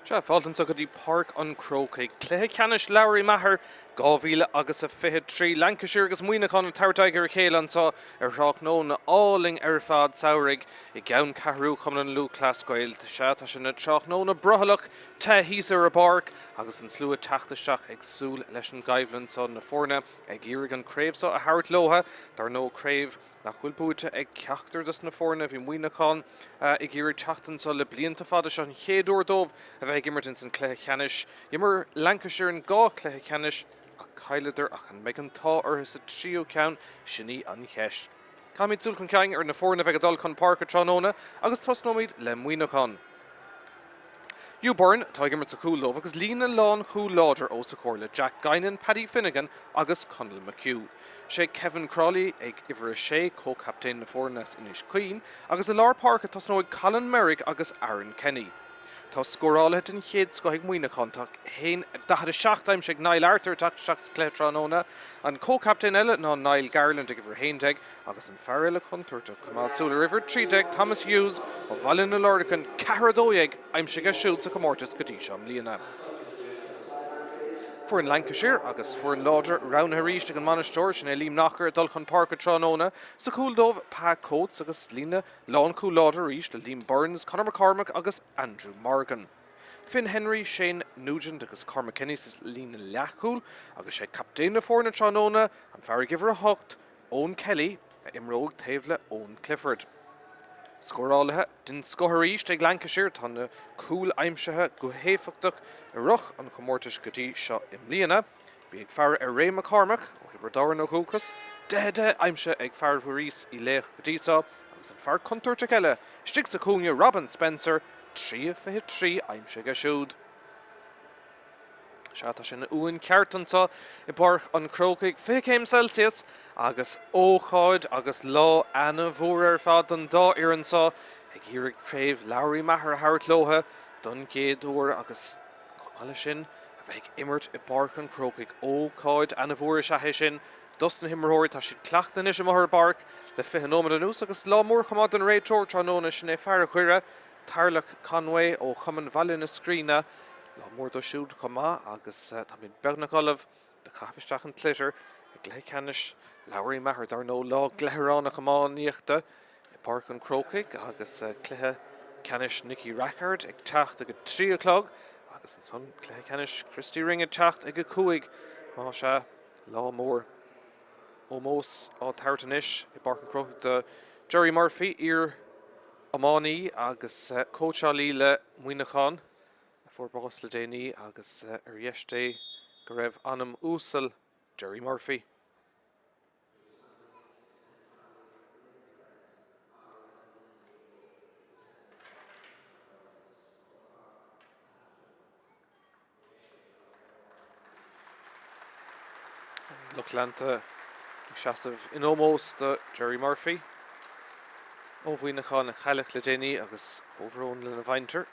Sea, fáilte anseo go dtí Páirc an Chrócaigh. Cluiche Ceannais Lowry Maher 2000 agus a 23. Lancashire agus Muineachán ag tabhairt aghaidh ar a chéile anseo ar thráthnóna álainn ar fad samhraidh i gceanncheathrú Chumann Lúthchleas Gael. Sea, tá sé ina tráthnóna brothallach te thíos ar an bpáirc agus an slua ag teacht isteach ag súil leis an gcoimhlint seo, na foirne ag iarraidh an craobh seo a thabhairt leotha. Dar ndóigh, craobh nach bhfuil buaite ag ceachtar dos na foirne. Bhí Muineachán ag iarraidh teacht anseo le blianta fada. Seo an chéad uair dóibh a bheith ag imirt ins an cluiche ceannais. D'imir Lancashire in 2 chluiche ceannais ach chailleadar ach an mbeidh an t-ádh orthu sa tríú ceann? Sin í an cheist. Caithfimid súil chun cinn ar na foirne a bheidh ag dul chun páirce tráthnóna agus tosnóimid le Muineachán. Hugh Byrne atá ag imirt sa chúl dóibh agus líne lánchúil láidir os a chomhair le Jack Guinan, Paddy Finnegan agus Conall McHugh. Sé Kevin Crowley ag uimhir 6, comhchaptaen na foirne as Inis Caoin, agus i lár páirce tosnóidh Colin Merrick agus Aaron Kenny. Tá scórálaithe den chéad scoth ag Muineachán. Tá 1, 47 aimsithe ag Niall Arthur ag teacht isteach sa chluiche tráthnóna. An comhchaptaen eile ná Niall Garland ag uimhir 11 agus an fear eile contúirteach, coimeád súil ar uimhir 13, Thomas Hughes ó Bhaile na Lorgan, 4, 12 aimsithe aige siúd sa chomórtas go dtí seo i mbliana. Foireann Lancashire agus foireann láidir roghnaithe arís ag an mbainisteoir, sin é Liam Knocker, ag dul chun páirce tráthnóna. Sa chúl dóibh, Pa Coates agus líne Lánchúil láidir arís le Liam Burns, Conor McCormack agus Andrew Morgan. Finn Henry, Shane Nugent agus Cormac Kenny sa líne leathchúil agus sé captaen na foirne tráthnóna, an fear ag uimhir 8, Eoin Kelly, a imreoidh taobh le Eoin Clifford. Scórálaithe den scoth arís ag Lancashire, tá na cúil aimsithe go héifeachtach i rith an chomórtais go dtí seo i mbliana. Bí ag faire ar Ray McCormack, ó Thiobraid Árann ó dhúchas, 10 10 aimsithe ag fear Bhuiríos Uí Laoch go dtí seo, agus an fear contúirteach eile istigh sa chúinne, Robin Spencer, 3 23 aimsithe aige siúd. Sea, tá sé ina uain ceart anseo i bPáirc an Chrócaigh, 20 céim Celsius agus ócáid agus lá ana-mhór ar fad don dá fhoireann seo ag iarraidh craobh Lowry Maher a thabhairt leotha don gcéad uair agus Chomh maith leis sin, a bheith ag imirt i bPáirc an Chrócaigh, ócáid ana-mhór is ea é sin dos na himreoirí. Tá siad cleachta anois amuigh ar an bpáirc le 20 nóiméad anuas agus lá mór chomh maith don réiteoir tráthnóna, sin é fear Dhoire, Tarlach Conway ó Chumann Bhaile na Scríne. Lá mór dó siúd chomh maith agus táimid beagnach ullamh do chaitheamh isteach an tsliotair i gcluiche ceannais Lowry Maher, dar ndóigh, lá gleithearánach iománaíochta i bPáirc an Chrócaigh agus cluiche ceannais Nicky Rackard ag teacht ag a 3 a chlog agus ansan cluiche ceannais Christy Ring ag teacht ag a 5, más ea, lá mór. Ómós á thabhairt anois i bPáirc an Chrócaigh do Gerry Murphy, iar-iománaí agus cóitseálaí le Muineachán. a fuair bás le déanaí agus ar dheis Dé go raibh anam uasal Gerry Murphy. An lucht leanta ag seasamh in ómós do Gerry Murphy ó Mhuineachán a cailleadh le déanaí agus comhbhrón lena mhuintir.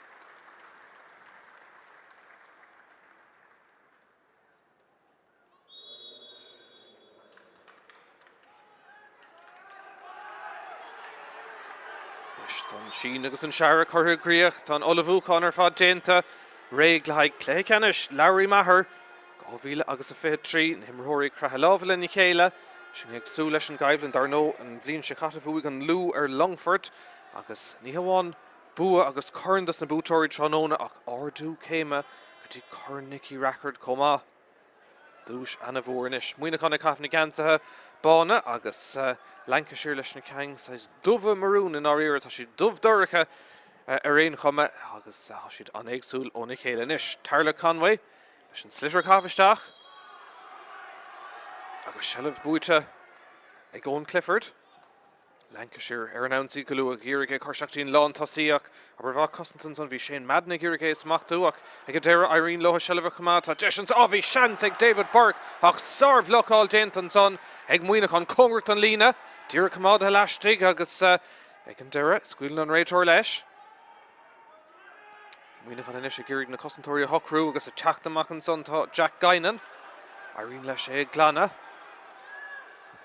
Anois tá an síneadh agus an searradh curtha i gcrích, tá an ullmhúchán ar fad déanta, réidh le haghaidh cluiche ceannais Lowry Maher 2000 agus a 23. Na himreoirí ag croitheadh lámha lena chéile, sinn ag súil leis an gcoimhlint. Dar ndóigh, an bhliain seo caite bhuaigh an Lú ar Longfort agus ní hamháin bua agus corn dos na buaiteoirí tráthnóna ach ardú céime go dtí Corn Nicky Rackard chomh maith. Duais ana-mhór anois. Muineachán ag caitheamh na geansaithe bána agus Lancashire leis na cinn saghas dubha marún i ndáiríre. Tá siad dubh dorcha ar aon chuma agus tá siad an-éagsúil óna chéile anois. Tarlach Conway leis an sliotar a chaitheamh isteach agus seilbh buaite ag Eoin Clifford. Lancashire ar an ionsaí go luath, ag iarraidh é a chur isteach dtí an lántosaí ach obair mhaith cosanta ansan. Bhí Shane Madden ag iarraidh é a smachtú ach ag an deireadh éiríonn leo seilbh a choimeád. Tá deis ansan, á bhí seans ag David Burke ach sárbhlocáil déanta ansan ag Muineachán cóngarach don líne. D'iarraidh coimeádaithe laistigh agus ag an deireadh scaoileann an réiteoir leis. Muineachán anois ag iarraidh na cosantóirí a shocrú agus ag teacht amach ansan tá Jack Guinan. Éiríonn leis é a ghlanadh.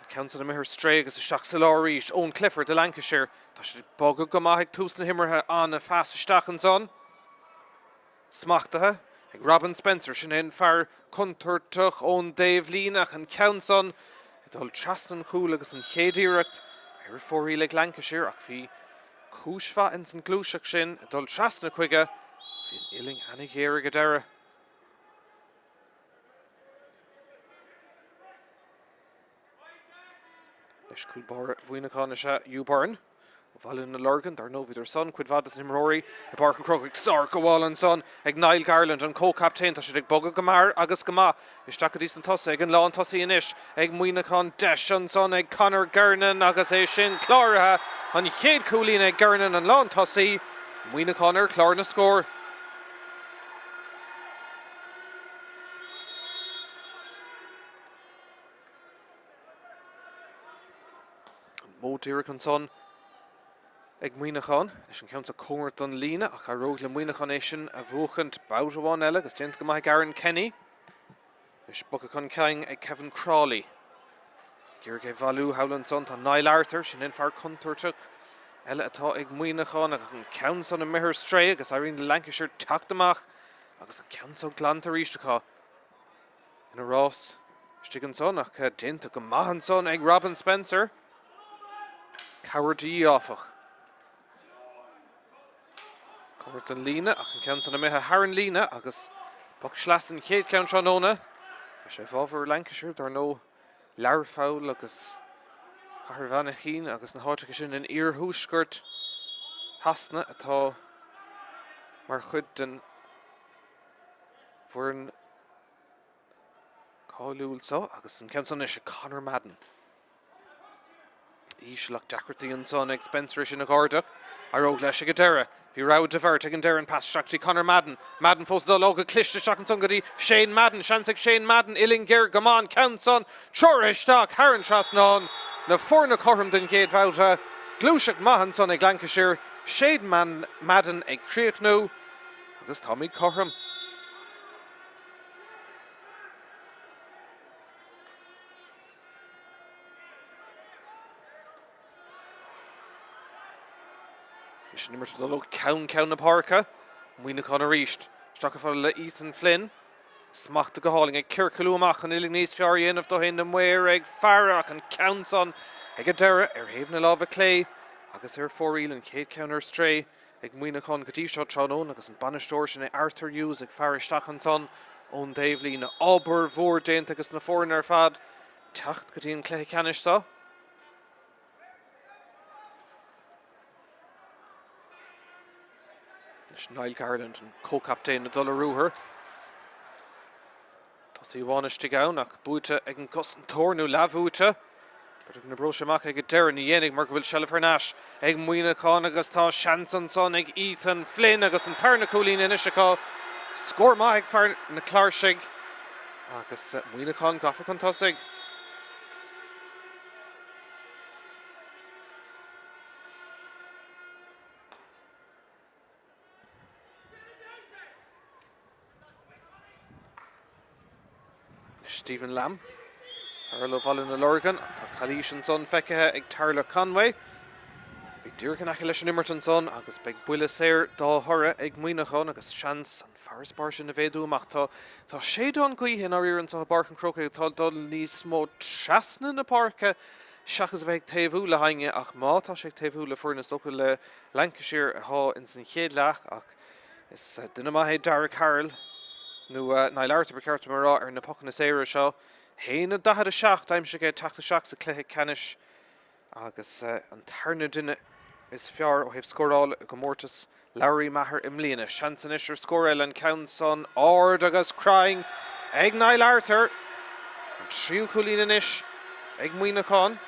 Ach an ceann san imithe ar strae agus isteach sa lár arís. Eoin Clifford do Lancashire. Tá siad ag bogadh go maith ag tús na himeartha. An-phas isteach ansan. Smachtaithe ag Robin Spencer, sin é an fear contúirteach ón dtaobhlíne ach an ceann san ag dul trasna an chúil agus an chéad iarracht ar fóraoil ag Lancashire ach bhí cúis mhaith ins an gluaiseacht sin ag dul trasna chuige, bhí an uillinn ana-ghéar ag an deireadh. Anois cúl báire Mhuineacháin is ea Hugh Byrne ó Bhaile na Lorgan. Dar ndóigh bhíodar san cuid mhaith des na himreoirí i bPáirc an Chrócaigh. Sárghabháil ansan ag Niall Garland, an comhchaptaen. Tá siad ag bogadh go mear agus go maith isteach go dtí san tosaigh ag an lántosaí anois ag Muineachán. Deis ansan ag Conor Gernon agus é sin cláraithe. An chéad chúilín ag Gernon, an lántosaí. Muineachán ar chlár na scór. An modh díreach ansan ag Muineachán, leis an cheann seo cóngarach don líne ach éireoidh le Muineachán é sin a bhuachaint babhta amháin eile agus déanta go maith ag Aaron Kenny. Anois bogtha chun cinn ag Kevin Crowley. Ag iarraidh é bhailiú thall ansan tá Niall Arthur, sin an fear contúirteach eile atá ag Muineachán agus an ceann san imithe ar strae agus éiríonn le Lancashire teacht amach agus an ceann seo glanta arís acu. Ina rás istigh ansan ach déanta go maith ansan ag Robin Spencer. Cabhair de dhíth áfach. Cóngarach don líne ach an ceann san imithe thar an líne agus poc sleasa an chéad cheann tráthnóna. Beidh sé i bhfabhar Lancashire dar ndóigh Learpholl agus Cathair Mhainchín agus na háiteacha sin in iarthuaisceart Shasana atá mar chuid den bhfoireann cáiliúil seo agus an ceann san anois ag Conor Madden. Íseal ach deacrachtaí ansan ag Spencer é sin a dh'airdeach. Éireoidh leis ag an deireadh. Bhí rogha de bheirt ag an deireadh an pas isteach go dtí Conor Madden. Madden fós ag dul ó go cliste isteach ansan go dtí Shane Madden. Seans ag Shane Madden uillinn ghéar go maith an ceann san treoraithe isteach thar an trasnán. Na foirne cothrom den gcéad bhabhta. Gluaiseacht maith ansan ag Lancashire. Shane Madden ag críochnú. Agus táimid cothrom. Anois an imirt ag dul ó cheann ceann na páirce. Muineachán arís. Isteach chomh fada le Ethan Flynn. Smachta go hálainn ag ciorcalú amach an uillinn níos fearr a dhéanamh dó féin na maoir ag faire ach an ceann san ag an deireadh ar thaobh na láimhe clé agus ar fóraoil an chéad cheann ar strae. Ag Muineachán go dtí seo tráthnóna agus an bainisteoir sin é Arthur Hughes ag faire isteach ansan ón dtaobhlíne. Obair mhór déanta ages na foirne ar fad teacht go dtí an cluiche ceannais seo. Anois Niall Garland, an comhchaptaen, ag dul ar ruathar. Tosaí amháin istigh ann ach buaite ag an gcosantóir nó leathbhuaite. B'fhéidir go n-oibreoidh sé amach ag an deireadh, ní dhéanfaidh mar go bhfuil seilbh thar n-ais ag Muineachán agus tá seans ansan ag Ethan Flynn agus an tarna cúilín anois acu. Scór maith ag fear na cláirsigh agus Muineachán gafa chun tosaigh. Stephen Lamb. Fear ó Bhaile na Lorgan. Tá calaois ansan feicthe ag Tarlach Conway. Bhí díreach in aice leis an imirt ansan agus beidh buille saor dá thoradh ag Muineachán agus seans an farasbarr sin a mhéadú amach. Tá tá séideán gaoithe i ndáiríre anseo i bPáirc an Chrócaigh atá ag dul níos mó trasna na páirce seachas a bheith ag taobhú le héinne ach má tá sé ag taobhú le foireann is dócha le Lancashire atá ins an chéad leath ach is duine maith é Darragh Carroll, nó Niall Arthur ba cheart dom a rá, ar na pocanna saora seo. 1-47 aimsithe aige teacht isteach sa chluiche ceannais agus an tarna duine is fearr ó thaobh scórála i gcomórtas Lory Meagher i mbliana. Seans anois ar scór eile, an ceann san ard agus cruinn ag Niall Arthur. An tríú cúilín anois ag Muineachán.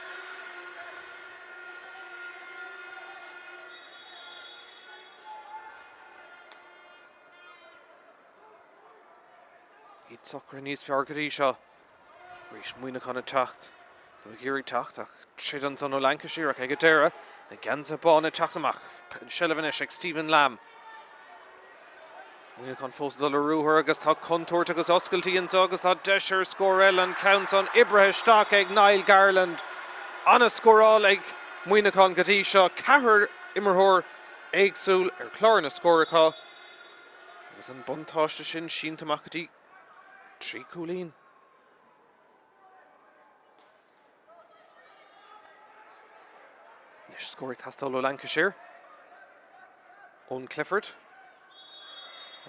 Iad socraithe níos fearr go dtí seo. Arís Muineachán ag teacht, nó ag iarraidh teacht, ach troid ansan ó Lancashire ach ag an deireadh, na geansaithe bána ag teacht amach. An seilbh anois ag Stephen Lamb. Muineachán fós ag dul ar ruathar agus tá contúirt agus oscailtí anseo agus tá deis ar scór eile, an ceann san oibrithe isteach ag Niall Garland. An-scóráil ag Muineachán go dtí seo, ceathrar imreoir éagsúil ar chlár na scór acu. Agus an buntáiste sin sínte amach go dtí 3 cúilín. Anois scór ag teastáil ó Lancashire. Eoin Clifford.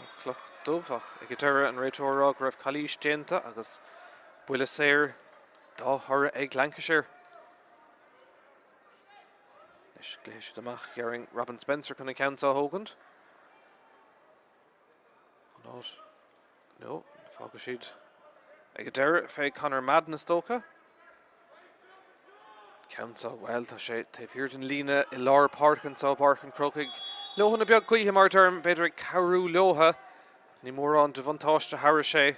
Ó Chloch Dubh ach ag an deireadh an réiteoir ag rá go raibh calaois déanta agus buille saor dá thoradh ag Lancashire. Anois glaofaidh siad amach déarfainn Robin Spencer chun an ceann seo a thógaint. An áit nó fágfaidh siad ag an deireadh fé Conor Madden is dócha. Ceann seo, bhuel, tá sé taobh thiar den líne i lár páirce anseo, Páirc an Chrócaigh. Leoithne beag gaoithe mar a deirim, b'fhéidir ag cabhrú leotha. Ní mórán de bhuntáiste a thabharfaidh sé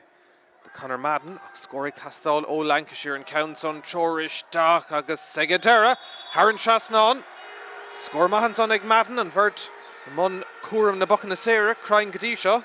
do Conor Madden ach scór ag teastáil ó Lancashire an ceann san treoir isteach agus ag an deireadh thar an trasnán. Scór maith ansan ag Madden, an bheirt i mbun cúram na bpocanna saora cruinn go dtí seo.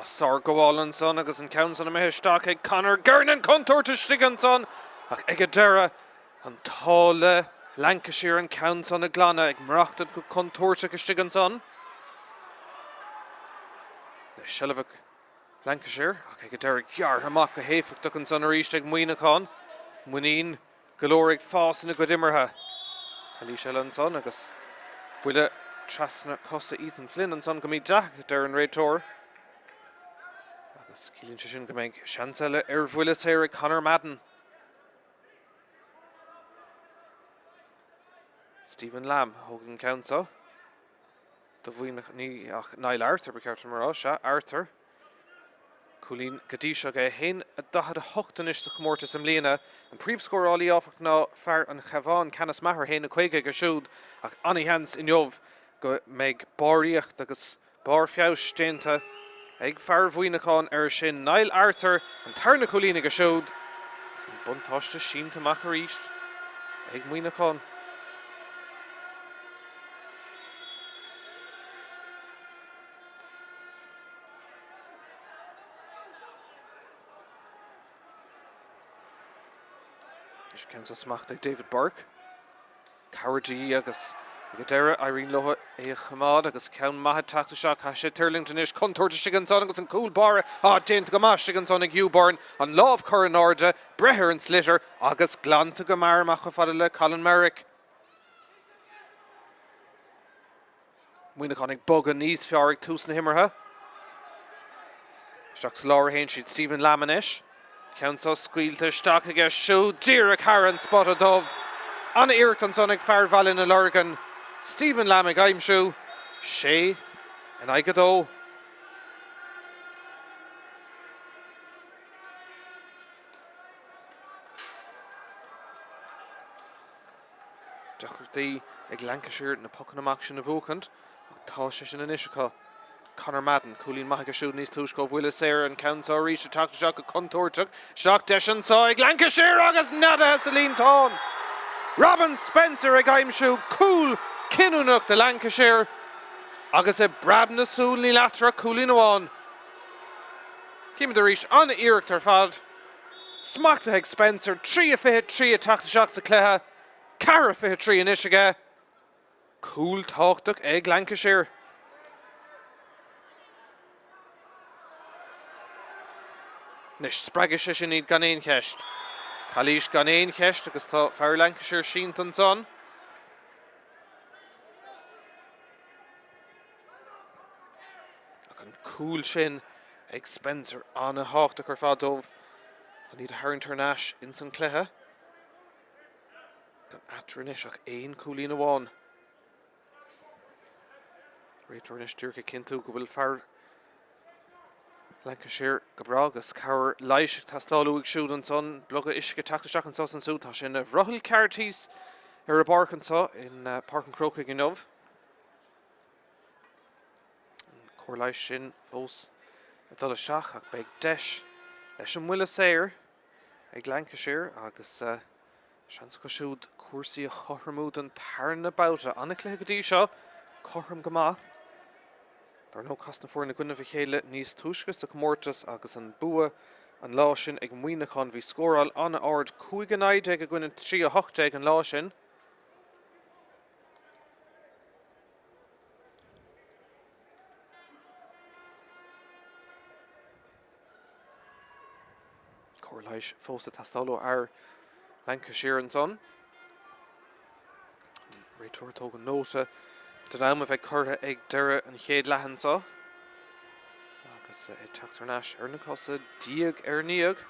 Sárghabháil ansan agus an ceann san imithe isteach ag Conor Gernon, contúirt istigh ansan ach ag an deireadh an t-ádh le Lancashire an ceann san a ghlanadh ag maireachtaint go contúirteach istigh ansan. Le seilbh ag Lancashire ach ag an deireadh gearrtha amach go héifeachtach ansan arís ag Muineachán. Muinín Go leor ag fás ina gcuid imeartha. Calaois eile ansan agus buille trasna cosa Ethan Flynn ansan go mídhleathach, a deir an réiteoir. Agus ciallaíonn sé sin go mbeidh seans eile ar bhuille saor ag Conor Madden. Stephen Lamb a thógfaidh an ceann seo. Do Mhuineachán, ní ach Niall Arthur ba cheart dom a rá, sea, Arthur. Cúilín go dtí seo aige, 1:48 anois sa chomórtas i mbliana. An príomhscórálaí, áfach, ná fear an Chabháin, Canice Maher, 1:50 aige siúd, ach an-sheans inniu go mbeidh barraíocht agus barr feabhais déanta ag fear Mhuineacháin air sin. Niall Arthur, an tarna cúilín aige siúd agus an buntáiste sínte amach arís ag Muineachán. Anois ceann seo smachtaithe ag David Burke. Cabhair de dhíth agus ag an deireadh éiríonn leo é a choimeád agus ceann maith ag teacht isteach. Caithfidh sé tuirlingt anois. Contúirt istigh ansan agus an cúl báire á déanta go maith istigh ansan ag Hugh Byrne. An lámh curtha in airde, breith ar an sliotar agus glanta go mear amach chomh fada le Colin Merrick. Muineachán ag bogadh níos fearr ag tús na himeartha. Isteach sa lár a théann siad. Stephen Lamb anois. Ceann seo scaoilte isteach aige siúd díreach thar an spota dubh. An-iarracht ansan ag fear Bhaile na Lorgan. Stephen Lamb ag aimsiú. 6 in aghaidh 2. Deacrachtaí ag Lancashire na pocanna amach sin a bhuachaint ach tá sé sin anois acu. Conor Madden, cúilín maith aige siúd níos túisce ó bhuille saor, an ceann seo arís ag teacht isteach go contúirteach. Isteach deis anseo ag Lancashire agus neadaithe sa líontán! Robin Spencer ag aimsiú cúl cinniúnach do Lancashire agus i bpreab na súl níl eatarthu ach cúilín amháin. Címid arís an-iarracht ar fad. Smachtaithe ag Spencer, 3:23 ag teacht isteach sa chluiche, 4:23 anois aige. Cúl tábhachtach ag Lancashire. Anois spreagfaidh sé sin iad gan aon cheist. Calaois gan aon cheist agus tá fear Lancashire sínte ansan. Ach an cúl sin ag Spencer an-thábhachtach ar fad dóibh chun iad a tharraingt thar n-ais ins an cluiche. Gan eatarthu anois ach aon cúilín amháin. Réiteoir anois díreach ag cinntiú go bhfuil fear Lancashire go breá agus cabhair leighis ag teastáil uaidh siúd ansan. Bloga uisce ag teacht isteach anso is ansúd. Tá sé ina bhrothall ceart thíos ar an bpáirc anso in Páirc an Chrócaigh inniu. An cóir leighis sin fós ag dul isteach ach beidh deis leis an mbuille saor ag Lancashire agus seans acu siúd cúrsaí a chothromú don tarna babhta. An-chluiche go dtí seo, cothrom go maith. Dar ndóigh, chas na foirne i gcoinnibh a chéile níos túisce sa chomórtas agus an bua an lá sin ag Muineachán. Bhí scóráil an-ard, 5-19 i gcoinne 3-18 an lá sin. Cóir leighis fós ag teastáil ó fhear Lancashire ansan. An réiteoir ag tógaint nóta den am a bheidh curtha ag deireadh an chéad leath anseo. Agus ag teacht thar n-ais ar na cosa diaidh ar ndiaidh.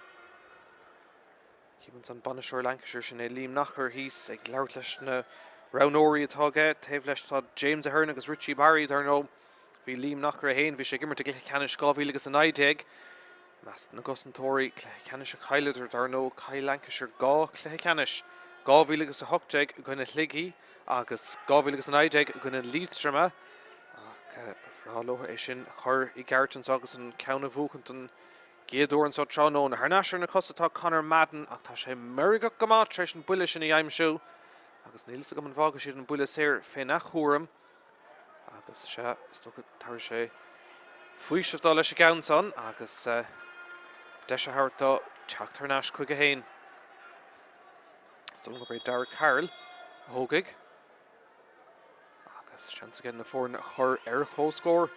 Cím ansan bainisteoir Lancashire, sin é Liam Nacher thíos ag labhairt leis na roghnóirí atá aige. Taobh leis tá James Ahern agus Richie Barry, dar ndóigh. Bhí Liam Nacher é féin, bhí sé ag imirt i gcluiche ceannais 2019. I measc na gcosantóirí, cluiche ceannais a chailleadar, dar ndóigh, chaill Lancashire 2 chluiche ceannais, 2018 i gcoinne Shligigh agus 2019 i gcoinne Liatroma. Ach ba bhreá leo é sin a chur i gceart anseo agus an ceann a bhuachaint don gcéad uair anseo tráthnóna. Thar n-ais ar na cosa atá Conor Madden ach tá sé meirgeach go maith tar éis an buille sin a aimsiú agus níl fhios agam an bhfágfaidh siad an buille saor féna chúram agus sea, is dócha tabharfaidh sé faoiseamh dó leis an gceann san agus deis a thabhairt dó teacht thar n-ais chuige féin. Is dóigh liom gurb é Darragh Carroll a thógfaidh. Agus seans aige na foirne a chur ar comhscór.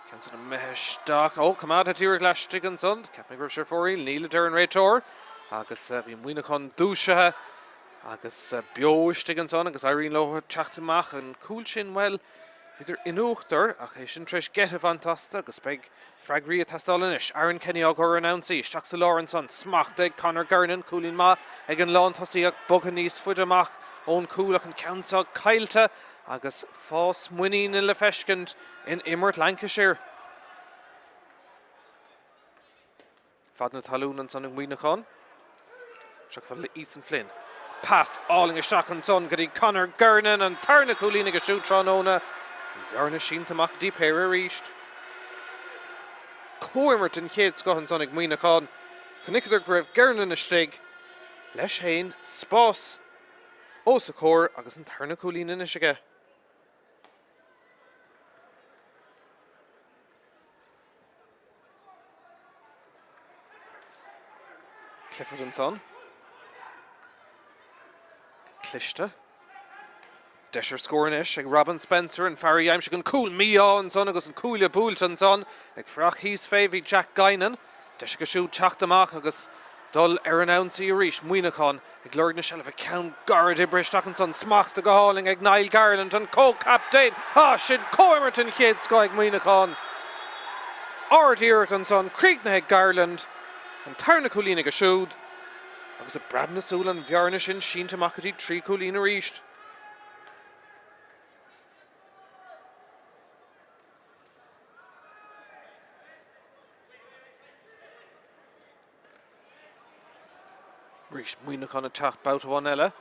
Ceann san imithe isteach. Ó, coimeádta díreach laistigh ansan. Cheap mé go raibh sé ar fóraoil. Níl, a deir an réiteoir. Agus bhí Muineachán dúisithe agus beo istigh ansan agus éiríonn leo teacht amach. An cúl sin, bhuel, bhíodar in uachtar ach é sin tar éis geit a bhaint astu agus beidh Freagraí ag teastáil anois. Aaron Kenny á gcur ar an ionsaí. Isteach sa lár ansan. Smacht ag Conor Gernon. Cúilín maith ag an lántosaí ach bogtha níos faide amach ón gcúl ach an ceann seo caillte agus fás muiníne le feiscint in imirt Lancashire. Fad na talún ansan ag Muineachán. Seo chomh fada le Ethan Flynn. Pas álainn isteach ansan go dtí Conor Gernon, an tarna cúilín aige siúd tráthnóna. An bhearna sínte amach go dtí péire arís. Comhimirt den chéad scoth ansan ag Muineachán. Chonaiceadar go raibh Gernon istigh leis féin, spás os a chomhair agus an tarna cúilín anois aige. Clifford ansan. Cliste. Deis ar scór anois ag Robin Spencer, an fear a d'aimsigh an cúl mí-ádh ansan agus an cuaille buailte ansan. Ag fuireach thíos fé bhí Jack Guinan. Deis aige siúd teacht amach agus dul ar an ionsaí arís. Muineachán ag lorg na seilbhe. Ceann gairid oibrithe isteach ansan. Smachtaithe go hálainn ag Niall Garland, an comhchaptaen. Ah, sin comhimirt den chéad scoth ag Muineachán. Ard-iarracht ansan, críochnaithe ag Garland. An tarna cúilín aige siúd. Agus i bpreab na súl an bhearna sin sínte amach go dtí 3 chúilín arís. Arís Muineachán ag teacht babhta amháin eile.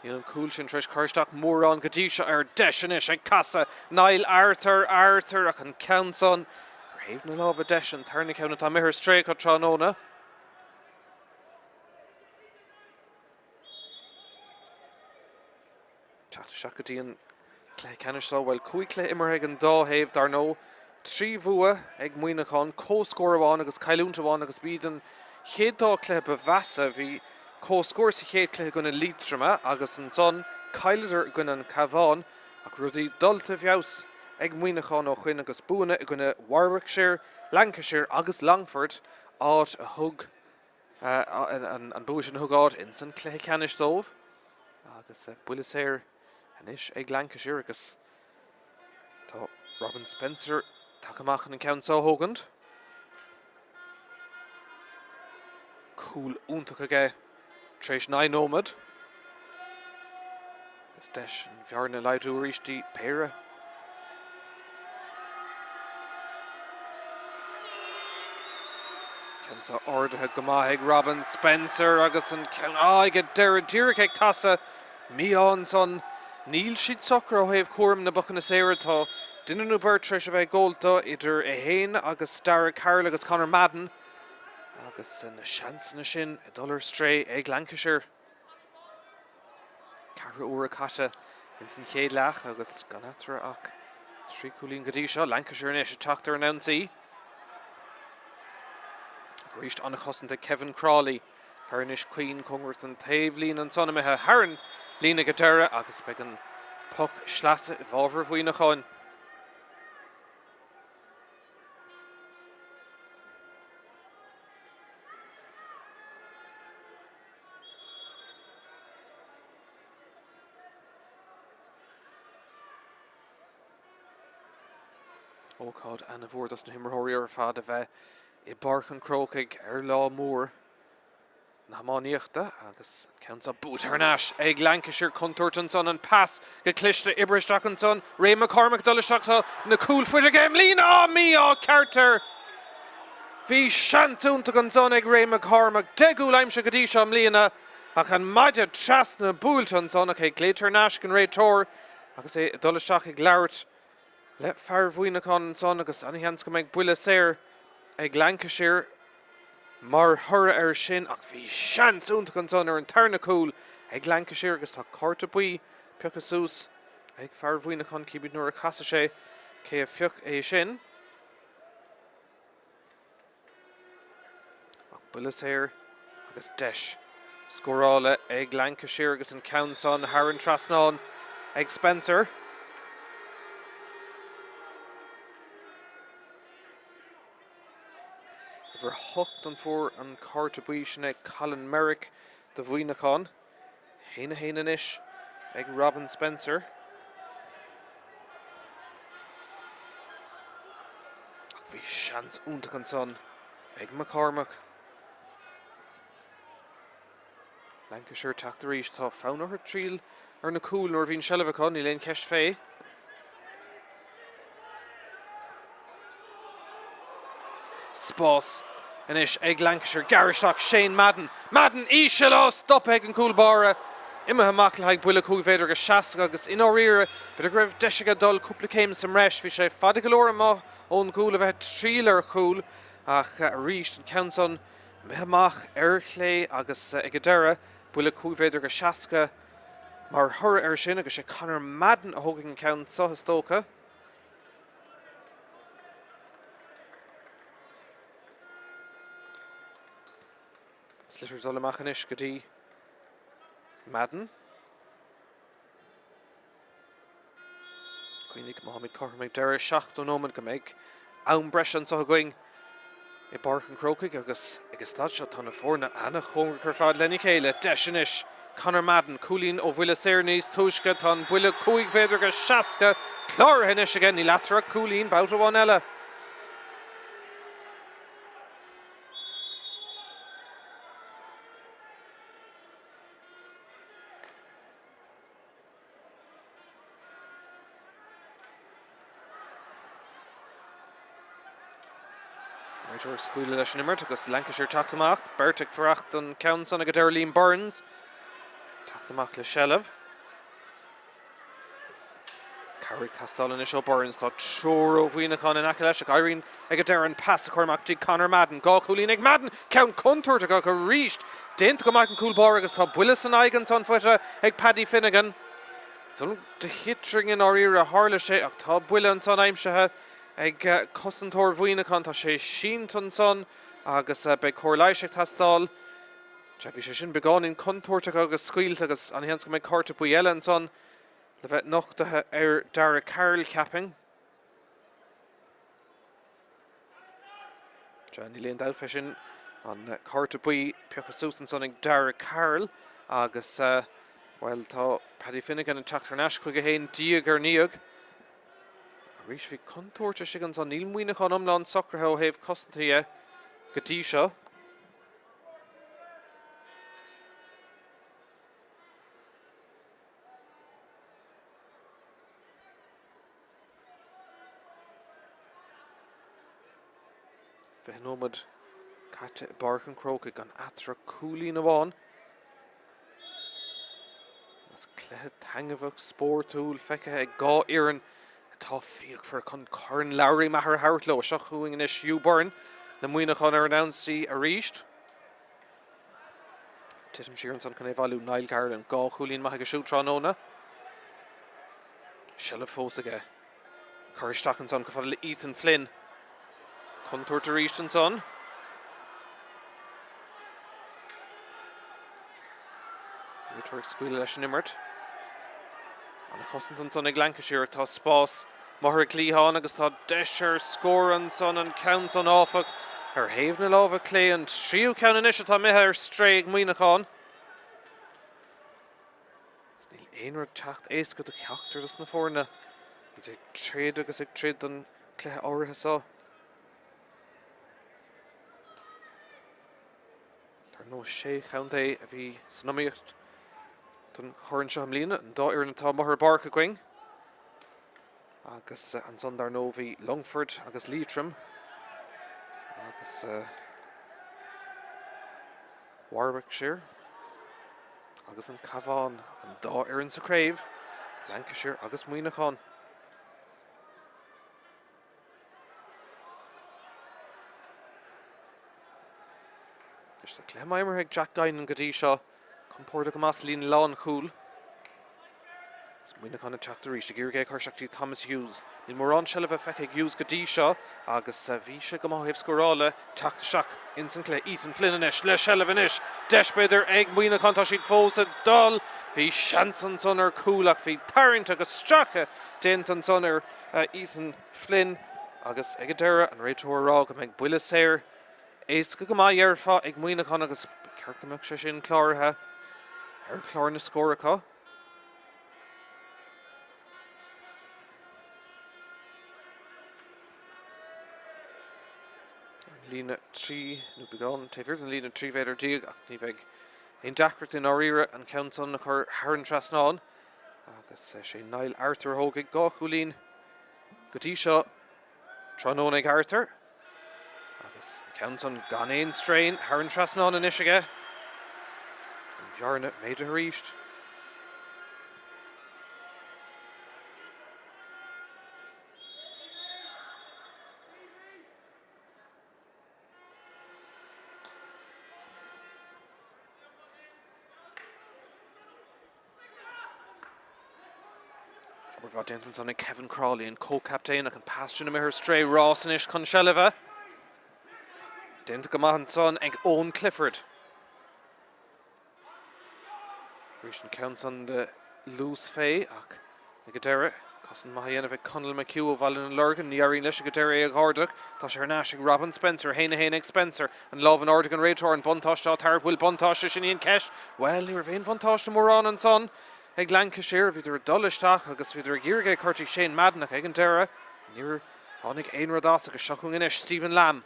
Níl an cúl sin tar éis cur isteach mórán go dtí seo ar deis anois ag casadh Niall Arthur, Arthur ach an ceann san ar thaobh na láimhe deise an tarna ceann atá imithe ar strae acu tráthnóna. Teacht isteach go dtí an cluiche ceannais seo, bhuel, 5 chluiche imeartha ag an dá thaobh, dar ndóigh. 3 bhua ag Muineachán, comhscór amháin agus cailliúint amháin agus b'iad an chéad dá chluiche ba mheasa. Bhí comhscór sa chéad chluiche i gcoinne Liatroma agus ansan chailleadar i gcoinne an Chabháin ach rudaí dulta i bhfeabhas ag Muineachán ó shoin agus buanna i gcoinne Warwickshire, Lancashire agus Longford, áit a thug an bua sin a thug áit ins an cluiche ceannais dóibh agus buille saor anois ag Lancashire agus tá Robin Spencer tagtha amach chun an ceann seo a thógaint. Cúl iontach aige tar éis 9 nóiméad. Agus deis an bhearna a laghdú arís dtí péire. Ceann seo ardaithe go maith ag Robin Spencer agus an ceann ag an deireadh díreach ag casadh mí-ádh ansan. Níl siad socair ó thaobh cúram na bpocanna saora. Tá duine nó beirt tar éis a bheith ag gabháil dó idir é féin agus Darragh Carroll agus Conor Madden agus na seansanna sin ag dul ar strae ag Lancashire. Ceathrú uaire caite Ins an chéad leath agus gan eatarthu ach 3 chúilín go dtí seo. Lancashire anois ag teacht ar an ionsaí. Arís an-chosaint ag Kevin Crawley. Fear Inis Caoin cóngarach don taobhlíne ansan imithe thar an líne ag an deireadh agus beidh an poc sleasa i bhfabhar Mhuineacháin. Ócáid ana-mhór dos na himreoirí ar fad a bheith i bPáirc an Chrócaigh ar lá mór na hiománaíochta agus an ceann seo buaite thar n-ais ag Lancashire. Contúirt ansan, an pas go cliste oibrithe isteach ansan. Ray McCormack ag dul isteach, tá na cúil faighte aige i mbliana! Á, mí-ádh ceart air! Bhí seans iontach ansan ag Ray McCormack, 10 gcúl aimsithe go dtí seo i mbliana. Ach an maide trasna buailte ansan ach é glaoite thar n-ais ag an réiteoir agus é ag dul isteach ag labhairt le fear Mhuineacháin ansan agus ana-sheans go mbeidh buille saor ag Lancashire mar thoradh air sin ach bhí seans iontach ansan ar an tarna cúl ag Lancashire agus tá cárta buí pioctha suas ag fear Mhuineacháin, cífimid nuair a chasfaidh sé cé a phioc é sin. Ach buille saor agus deis scórála ag Lancashire agus an ceann san thar an trasnán ag Spencer. Uimhir 8 an fuair an cárta buí sin é Colin Merrick do Mhuineachán. 1, 1 anois ag Robin Spencer. Ach bhí seans iontach ansan ag McCormack. Lancashire teacht arís. Tá fonn orthu triall ar na cúil nuair a bhíonn seilbh acu, níl aon cheist fé. Spás anois ag Lancashire. Gearradh isteach Shane Madden. Madden íseal á stoptha ag an gcúl báire. Imithe amach le haghaidh buille 5 mhéadar go 60 agus i ndáiríre b'fhéidir go raibh deis aige dul cúpla céim sa mbreis. Bhí sé fada go leor amach ón gcúl a bheith ag triall ar chúl ach arís an ceann san imithe amach ar chlé agus ag an deireadh buille 5 mhéadar go 60 Mar thoradh air sin, agus sé Conor Madden a thógfaidh an ceann seo is dócha. Sliotar dul amach anois go dtí Madden. Cuimhnigh, má táimid cothrom ag deireadh 70 nóiméad go mbeidh am breise anseo againn i bPáirc an Chrócaigh agus ag an staid seo tá na foirne an-chóngarach ar fad lena chéile. Deis anois Conor Madden, cúilín ó bhuille saor níos túisce, tá an buille 5 mhéadar go 60 cláraithe anois aige, níl eatarthu ach cúilín, babhta amháin eile. Réiteoir ag scaoileadh leis an imirt agus Lancashire teacht amach. Beirt ag fuireacht don ceann san ag an deireadh Liam Burns. Teacht amach le seilbh. Cabhair ag teastáil anois ó Burns. Tá triúr ó Mhuineachán in aice leis ach éiríonn ag an deireadh an pas a chur amach dtí Conor Madden. 2 chúilín ag Madden! Ceann contúirteach ach arís déanta go maith ag an gcúl báire agus tá buille san aghaidh ansan faighte ag Paddy Finnegan. De chiotrainn i ndáiríre a tharla sé ach tá buille ansan aimsithe ag cosantóir Mhuineacháin. Tá sé sínte ansan agus beidh cóir leighis ag teastáil. Sea, bhí sé sin beagáinín contúirteach agus scaoilte agus an-sheans go mbeidh cárta buí eile ansan le bheith nochtaithe ar Dara Carroll, cheapfainn. Sea, níl aon dabht fé sin. An cárta buí pioctha suas ansan ag Dara Carroll agus, bhuel, tá Paddy Finnegan ag teacht thar n-ais chuige féin diaidh ar ndiaidh. Arís bhí contúirt istigh ansan. Níl Muineachán iomlán socraithe ó thaobh cosanta dhe go dtí seo. 20 nóiméad caite i bPáirc an Chrócaigh gan eatarthu ach cúilín amháin. Agus cluiche taitneamhach spórtúil feicthe ag 2 fhoireann atá fíochmhar chun Corn Lowry Maher a thabhairt leo. Seo chugainn anois Hugh Byrne le Muineachán ar an ionsaí arís. Titim siar ansan chun é a bhailiú Niall Garland. 2 chúilín maith aige siúd tráthnóna. Seilbh fós aige. Curtha isteach ansan chomh fada le Ethan Flynn. Contúirt arís ansan. Réiteoir ag scaoileadh leis an imirt. An-chosaint ansan ag Lancashire. Tá spás maith ar an gcliathán agus tá deis ar scór ansan, an ceann san áfach ar thaobh na láimhe clé, an tríú ceann anois atá imithe ar strae ag Muineachán. Agus níl aon rud teacht éasca do cheachtar dos na foirne. Iad ag troid agus ag troid don chluiche áirithe seo. Dar ndóigh sé chontae a bhí san iomaíocht don chorn seo i mbliana, an dá fhoireann atá amuigh ar an bpáirc againn. Agus ansan dar ndóigh bhí Longford agus Liatroim agus Warwickshire agus an Cabhán, an dá fhoireann sa chraobh, Lancashire agus Muineachán. Anois tá cluiche maith imeartha ag Jack Guinan go dtí seo. Compordach go maith sa líne lánchúil. Is Muineachán ag teacht arís ag iarraidh é a chur isteach go dtí Thomas Hughes. Níl mórán seilbhe feicthe ag Hughes go dtí seo agus bhí sé go maith ó thaobh scórála teacht isteach ins an cluiche. Ethan Flynn anois le seilbh anois. Deis b'fhéidir ag Muineachán, tá siad fós ag dul. Bhí seans ansan ar chúl ach bhí tarraingt agus stracadh déanta ansan ar Ethan Flynn agus ag an deireadh an réiteoir ag rá go mbeidh buille saor Éasca go maith, dhéarfá, ag Muineachán agus ba cheart go mbeadh sé sin cláraithe ar chlár na scór acu. Ar an líne 3 nó beagán taobh thiar den líne 13 mhéadar ach ní bheidh aon deacracht i ndáiríre an ceann san a chur thar an trasnán agus sé Niall Arthur a thógfaidh 2 chúilín go dtí seo. Tráthnóna ag Arthur agus an ceann san gan aon strain thar an trasnán anois aige. Agus an bhearna méadaithe arís. Obair mhaith déanta ansan ag Kevin Crowley, an comhchaptaen ach an pas sin imithe ar strae. Ross anois chun seilbhe. Déanta go maith ansan ag Eoin Clifford. Arís an ceann san de luas fé ach ag an deireadh, cosaint maith á dhéanamh ag Conall McHugh ó Bhaile na Lorgan. Ní éiríonn leis ag an deireadh é a dh'ardú. Tá sé thar n-ais ag Robin Spencer. 1-1 ag Spencer. An lámh in airde ag an réiteoir, an buntáiste á tabhairt. Bhfuil buntáiste? Sin í an cheist. Bhuel, ní raibh aon bhuntáiste mórán ansan ag Lancashire. Bhíodar ag dul isteach agus bhíodar ag iarraidh é a chur dtí Shane Madden ach ag an deireadh níor tháinig aon rud as agus seo chugainn anois Stephen Lamb.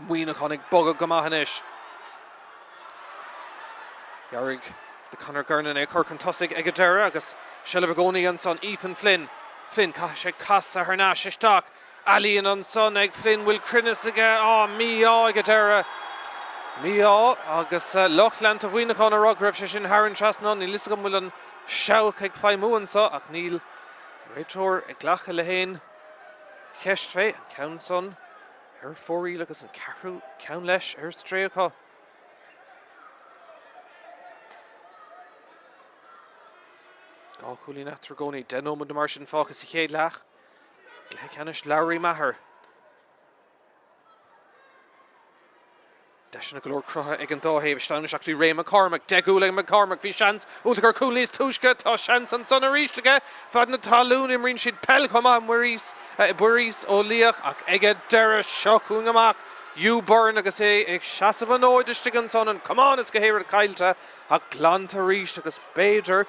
Muineachán ag bogadh go maith anois. D'éirigh le Conor Gernon é a chur chun tosaigh ag an deireadh agus seilbh i gcónaí ansan Ethan Flynn. Flynn, caithfidh sé casadh thar n-ais isteach. Ealaín ansan ag Flynn, bhfuil cruinneas aige? Á, mí-ádh ag an deireadh. Mí-ádh agus lucht leanta Mhuineacháin ag rá go raibh sé sin thar an trasnán. Níl fhios agam an bhfuil an seabhac ag feidhmiú anso ach níl an réiteoir ag glacadh le haon cheist fé. An ceann san ar fóraoil agus an ceathrú ceann leis ar strae acu. Dá chúilín eatarthu i gcónaí. 10 nóiméad nó mar sin fágtha sa chéad leath. Cluiche ceannais Lowry Maher. Deiseanna go leor cruthaithe ag an dá thaobh. Isteach anois go dtí Ray McCormack. 10 gcúl ag McCormack. Bhí seans iontach ar chúl níos túisce. Tá seans ansan arís aige. Fad na talún. Imríonn siad peil chomh maith i Buiríos Ó Liach ach ag an deireadh seo chugainn amach Hugh Byrne agus é ag seasamh an fhóid istigh ansan. An camán is go haon rud caillte ach glanta arís agus b'fhéidir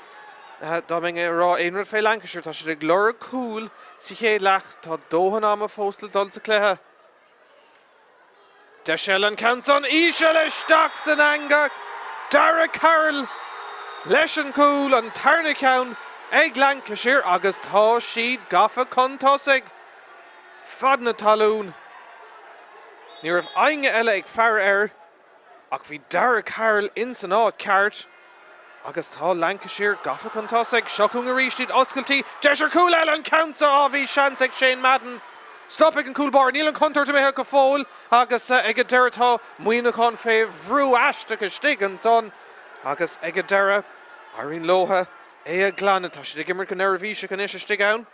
Dá mbeinn ag rá aon rud fé Lancashire, tá siad ag lorg cúil sa chéad leath. Tá dóthain ama fós le dul sa chluiche. Deis eile an ceann san íseal isteach san eangach. Darragh Carroll leis an gcúl, an tarna ceann ag Lancashire agus tá siad gafa chun tosaigh. Fad na talún. Ní raibh éinne eile ag faire air. Ach bhí Darragh Carroll ins an áit ceart agus tá Lancashire gafa chun tosaigh. Seo chugainn arís iad oscailtí. Deis ar chúl eile an ceann seo. Á bhí seans ag Shane Madden. Stop ag an cúl báire. Níl an chontúirt imithe go fóill agus ag an deireadh tá Muineachán fé bhrú aisteach istigh ansan agus ag an deireadh éiríonn leo. É a ghlanadh. Tá siad ag imirt go neirbhíseach anois istigh ann.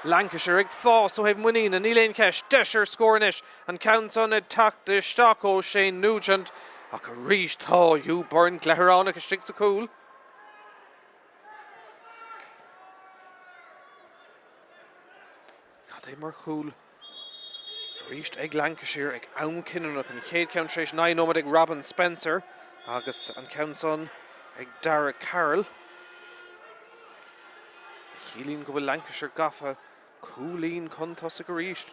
Lancashire ag fás ó thaobh muiníne, níl aon cheist. Deis ar scór anois. An ceann san ag teacht isteach ó Shane Nugent ach arís tá Hugh Byrne gleithearánach istigh sa chúl. Cad é mar chúl arís ag Lancashire ag am cinniúnach. An chéad cheann tar éis 9 nóiméad ag Robin Spencer agus an ceann san ag Darragh Carroll. A chiallaíonn go bhfuil Lancashire gafa cúilín chun tosaigh arís.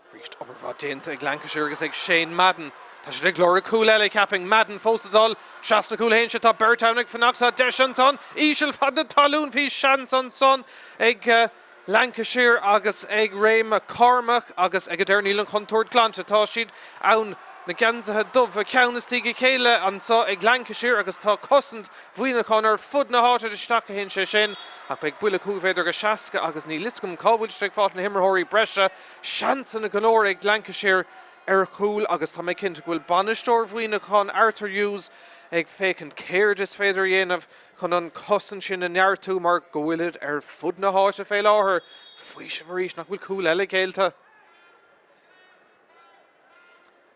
Arís obair mhaith déanta ag Lancashire agus ag Shane Madden. Tá siad ag lorg cúl eile, cheapfainn. Madden fós ag dul trasna cúl fhéin. Tá beirt ann ag fanacht. Tá deis ansan. Íseal fad na talún. Bhí seans ansan ag Lancashire agus ag Ray McCormack agus ag an deireadh níl an chontúirt glanta. Tá siad ann, na geansaithe dubha, ceann istigh a chéile anseo ag Lancashire agus tá cosaint Mhuineacháin ar fud na háite. Isteach a théann sé sin ach beidh buille 5 mhéadar go 60 agus níl fhios agam cá bhfuil siad ag fáil na himreoirí breise. Seansanna go leor ag Lancashire ar chúl agus tá mé cinnte go bhfuil bainisteoir Mhuineacháin Arthur Hughes ag féachaint céard is féidir a dhéanamh chun an chosaint sin a neartú mar go bhfuilid ar fud na háite fé láthair. Faoiseamh arís nach bhfuil cúl eile géillte.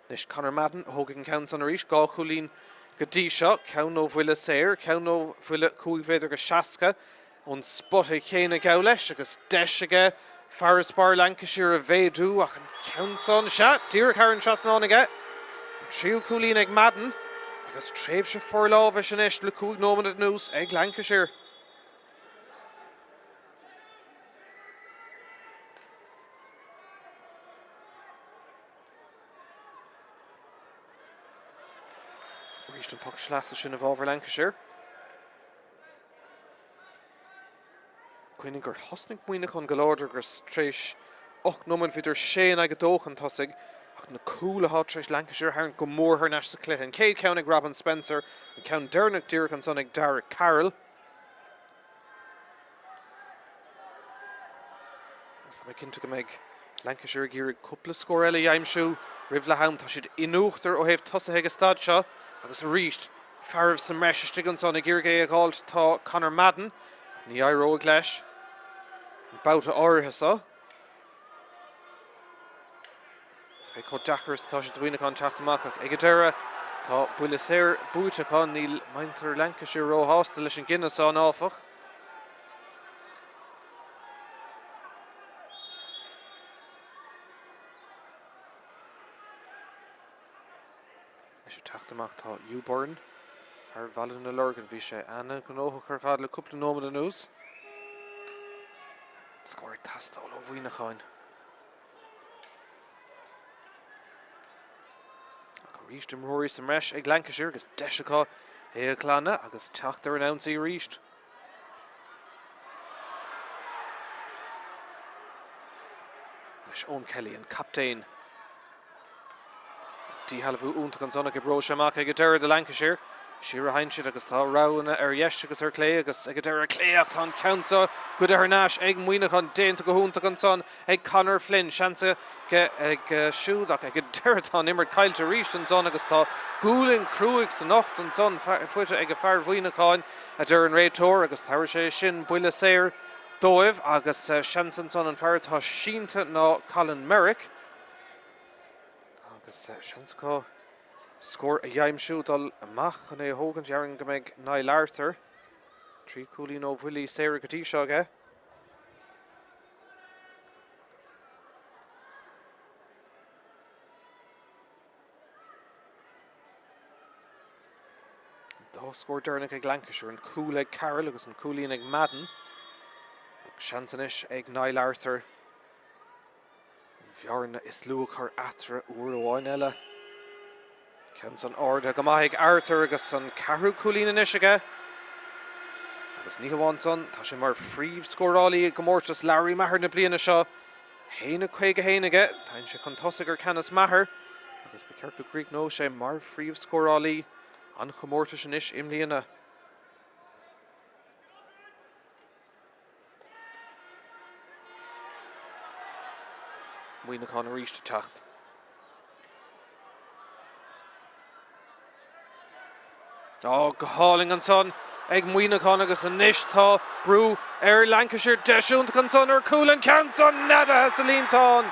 Anois Conor Madden a thógfaidh an ceann san arís, 2 chúilín go dtí seo, ceann ó bhuille saor, ceann ó bhuille 5 mhéadar go 60. Ón spota céanna gabh leis agus deis aige farasbarr Lancashire a mhéadú ach an ceann san, sea, díreach thar an trasnán aige. An tríú cúilín ag Madden agus tréimhse forlámhais anois le 5 nóiméad anuas ag Lancashire. Arís an poc sleasa sin i bhfabhar Lancashire. Cuimhnigh gur thosnaigh Muineachán go láidir agus tar éis 8 nóiméad bhíodar 6 in aghaidh 2 chun tosaigh ach na cúil atá tar éis Lancashire a tharraingt go mór thar n-ais sa chluiche. An chéad cheann ag Robin Spencer, an ceann deireanach díreach ansan ag Darragh Carroll. Agus tá mé cinnte go mbeidh Lancashire ag iarraidh cúpla scór eile a aimsiú roimh leath am. Tá siad in uachtar ó thaobh tosaithe ag an staid seo agus arís fearaibh sa mbreis istigh ansan ag iarraidh é a dh'fháilt tá Conor Madden. Ní éireoidh leis an babhta áirithe seo. Cé chomh deacair is atá sé do Mhuineachán teacht amach ach ag an deireadh tá buille saor buaite acu. Níl muintir Lancashire róshásta leis an gcinneadh san, áfach. Anois ag teacht amach tá Hugh Byrne, fear Bhaile na Lorgan. Bhí sé ana-ghnóthach ar fad le cúpla nóiméad anuas. Scór ag teastáil ó Mhuineacháin. Ach arís imreoirí sa mbreis ag Lancashire agus deis acu é a ghlanadh agus teacht ar an ionsaí arís. Anois Eoin Kelly, an captaen. Díshealbhú iontach ansan ach oibreoidh sé amach ag an deireadh do Lancashire. Siar a théann siad agus tá roghanna ar dheis agus ar chlé agus ag an deireadh clé ach tá an ceann seo goidte thar n-ais ag Muineachán. Déanta go hiontach ansan ag Conor Flynn. Seans aige ag siúd ach ag an deireadh tá an imirt caillte arís ansan agus tá gualainn chruaidh san ucht ansan faighte ag fear Mhuineacháin, a deir an réiteoir agus tabharfaidh sé sin buille saor dóibh agus seans ansan an fear atá sínte ná Colin Merrick. Agus seans acu scór a aimsiú, dul amach chun é a thógaint. Déarfainn go mbeidh Niall Arthur, 3 chúilín ó bhuillí saora go dtí seo aige. An dá scór deireanach ag Lancashire, an cúl ag Carroll agus an cúilín ag Madden. Seans anois ag Niall Arthur An bhearna is lú a chur eatarthu uair amháin eile. Ceann san ardaithe go maith ag Arthur agus an ceathrú cúilín anois aige. Agus ní hamháin san, tá sé mar phríomhscórálaí i gcomórtas Larry Maher na bliana seo. 1:51 aige, téann sé chun tosaigh ar Canice Maher agus ba cheart go gcríochnódh sé mar phríomhscórálaí an chomórtais anois i mbliana. Muineachán arís ag teacht. Ó, go hálainn ansan ag Muineachán agus anois tá brú ar Lancashire. Deis iontach ansan ar chúl an ceann san neadaithe sa líontán.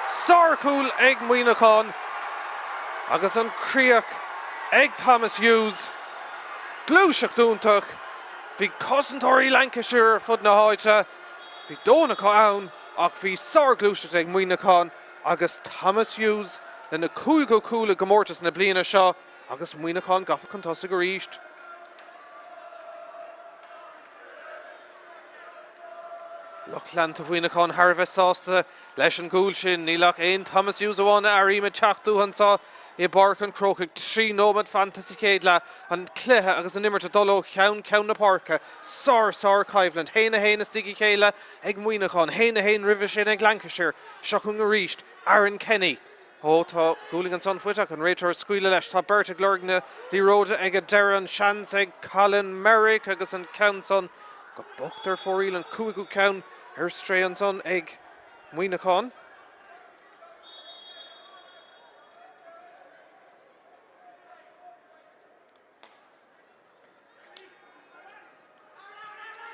Sárchúl ag Muineachán agus an chríoch ag Thomas Hughes. Gluaiseacht iontach. Bhí cosantóirí Lancashire ar fud na háite. Bhí dóthain acu ann ach bhí sárghluaiseacht ag Muineachán agus Thomas Hughes lena cúigiú cúl i gcomórtas na bliana seo agus Muineachán gafa chun tosaigh arís. Lucht leanta Mhuineacháin thar a bheith sásta leis an gcúl sin. Níl ach aon Thomas Hughes amháin a airím ag teacht uathu anseo i bPáirc an Chrócaigh. 3 nóiméad fanta sa chéad leath, an cluiche agus an imirt ag dul ó cheann ceann na páirce. Sár, sár-choimhlint. 1-1 istigh a chéile ag Muineachán, 1-1 roimhe sin ag Lancashire. Seo chugainn arís Aaron Kenny. Ó, tá gualainn ansan faighte ach an réiteoir ag scaoileadh leis. Tá beirt ag lorg na liathróide ag an deireadh. An seans ag Colin Merrick agus an ceann san go bocht ar fóraoil. An cúigiú ceann ar strae ansan ag Muineachán.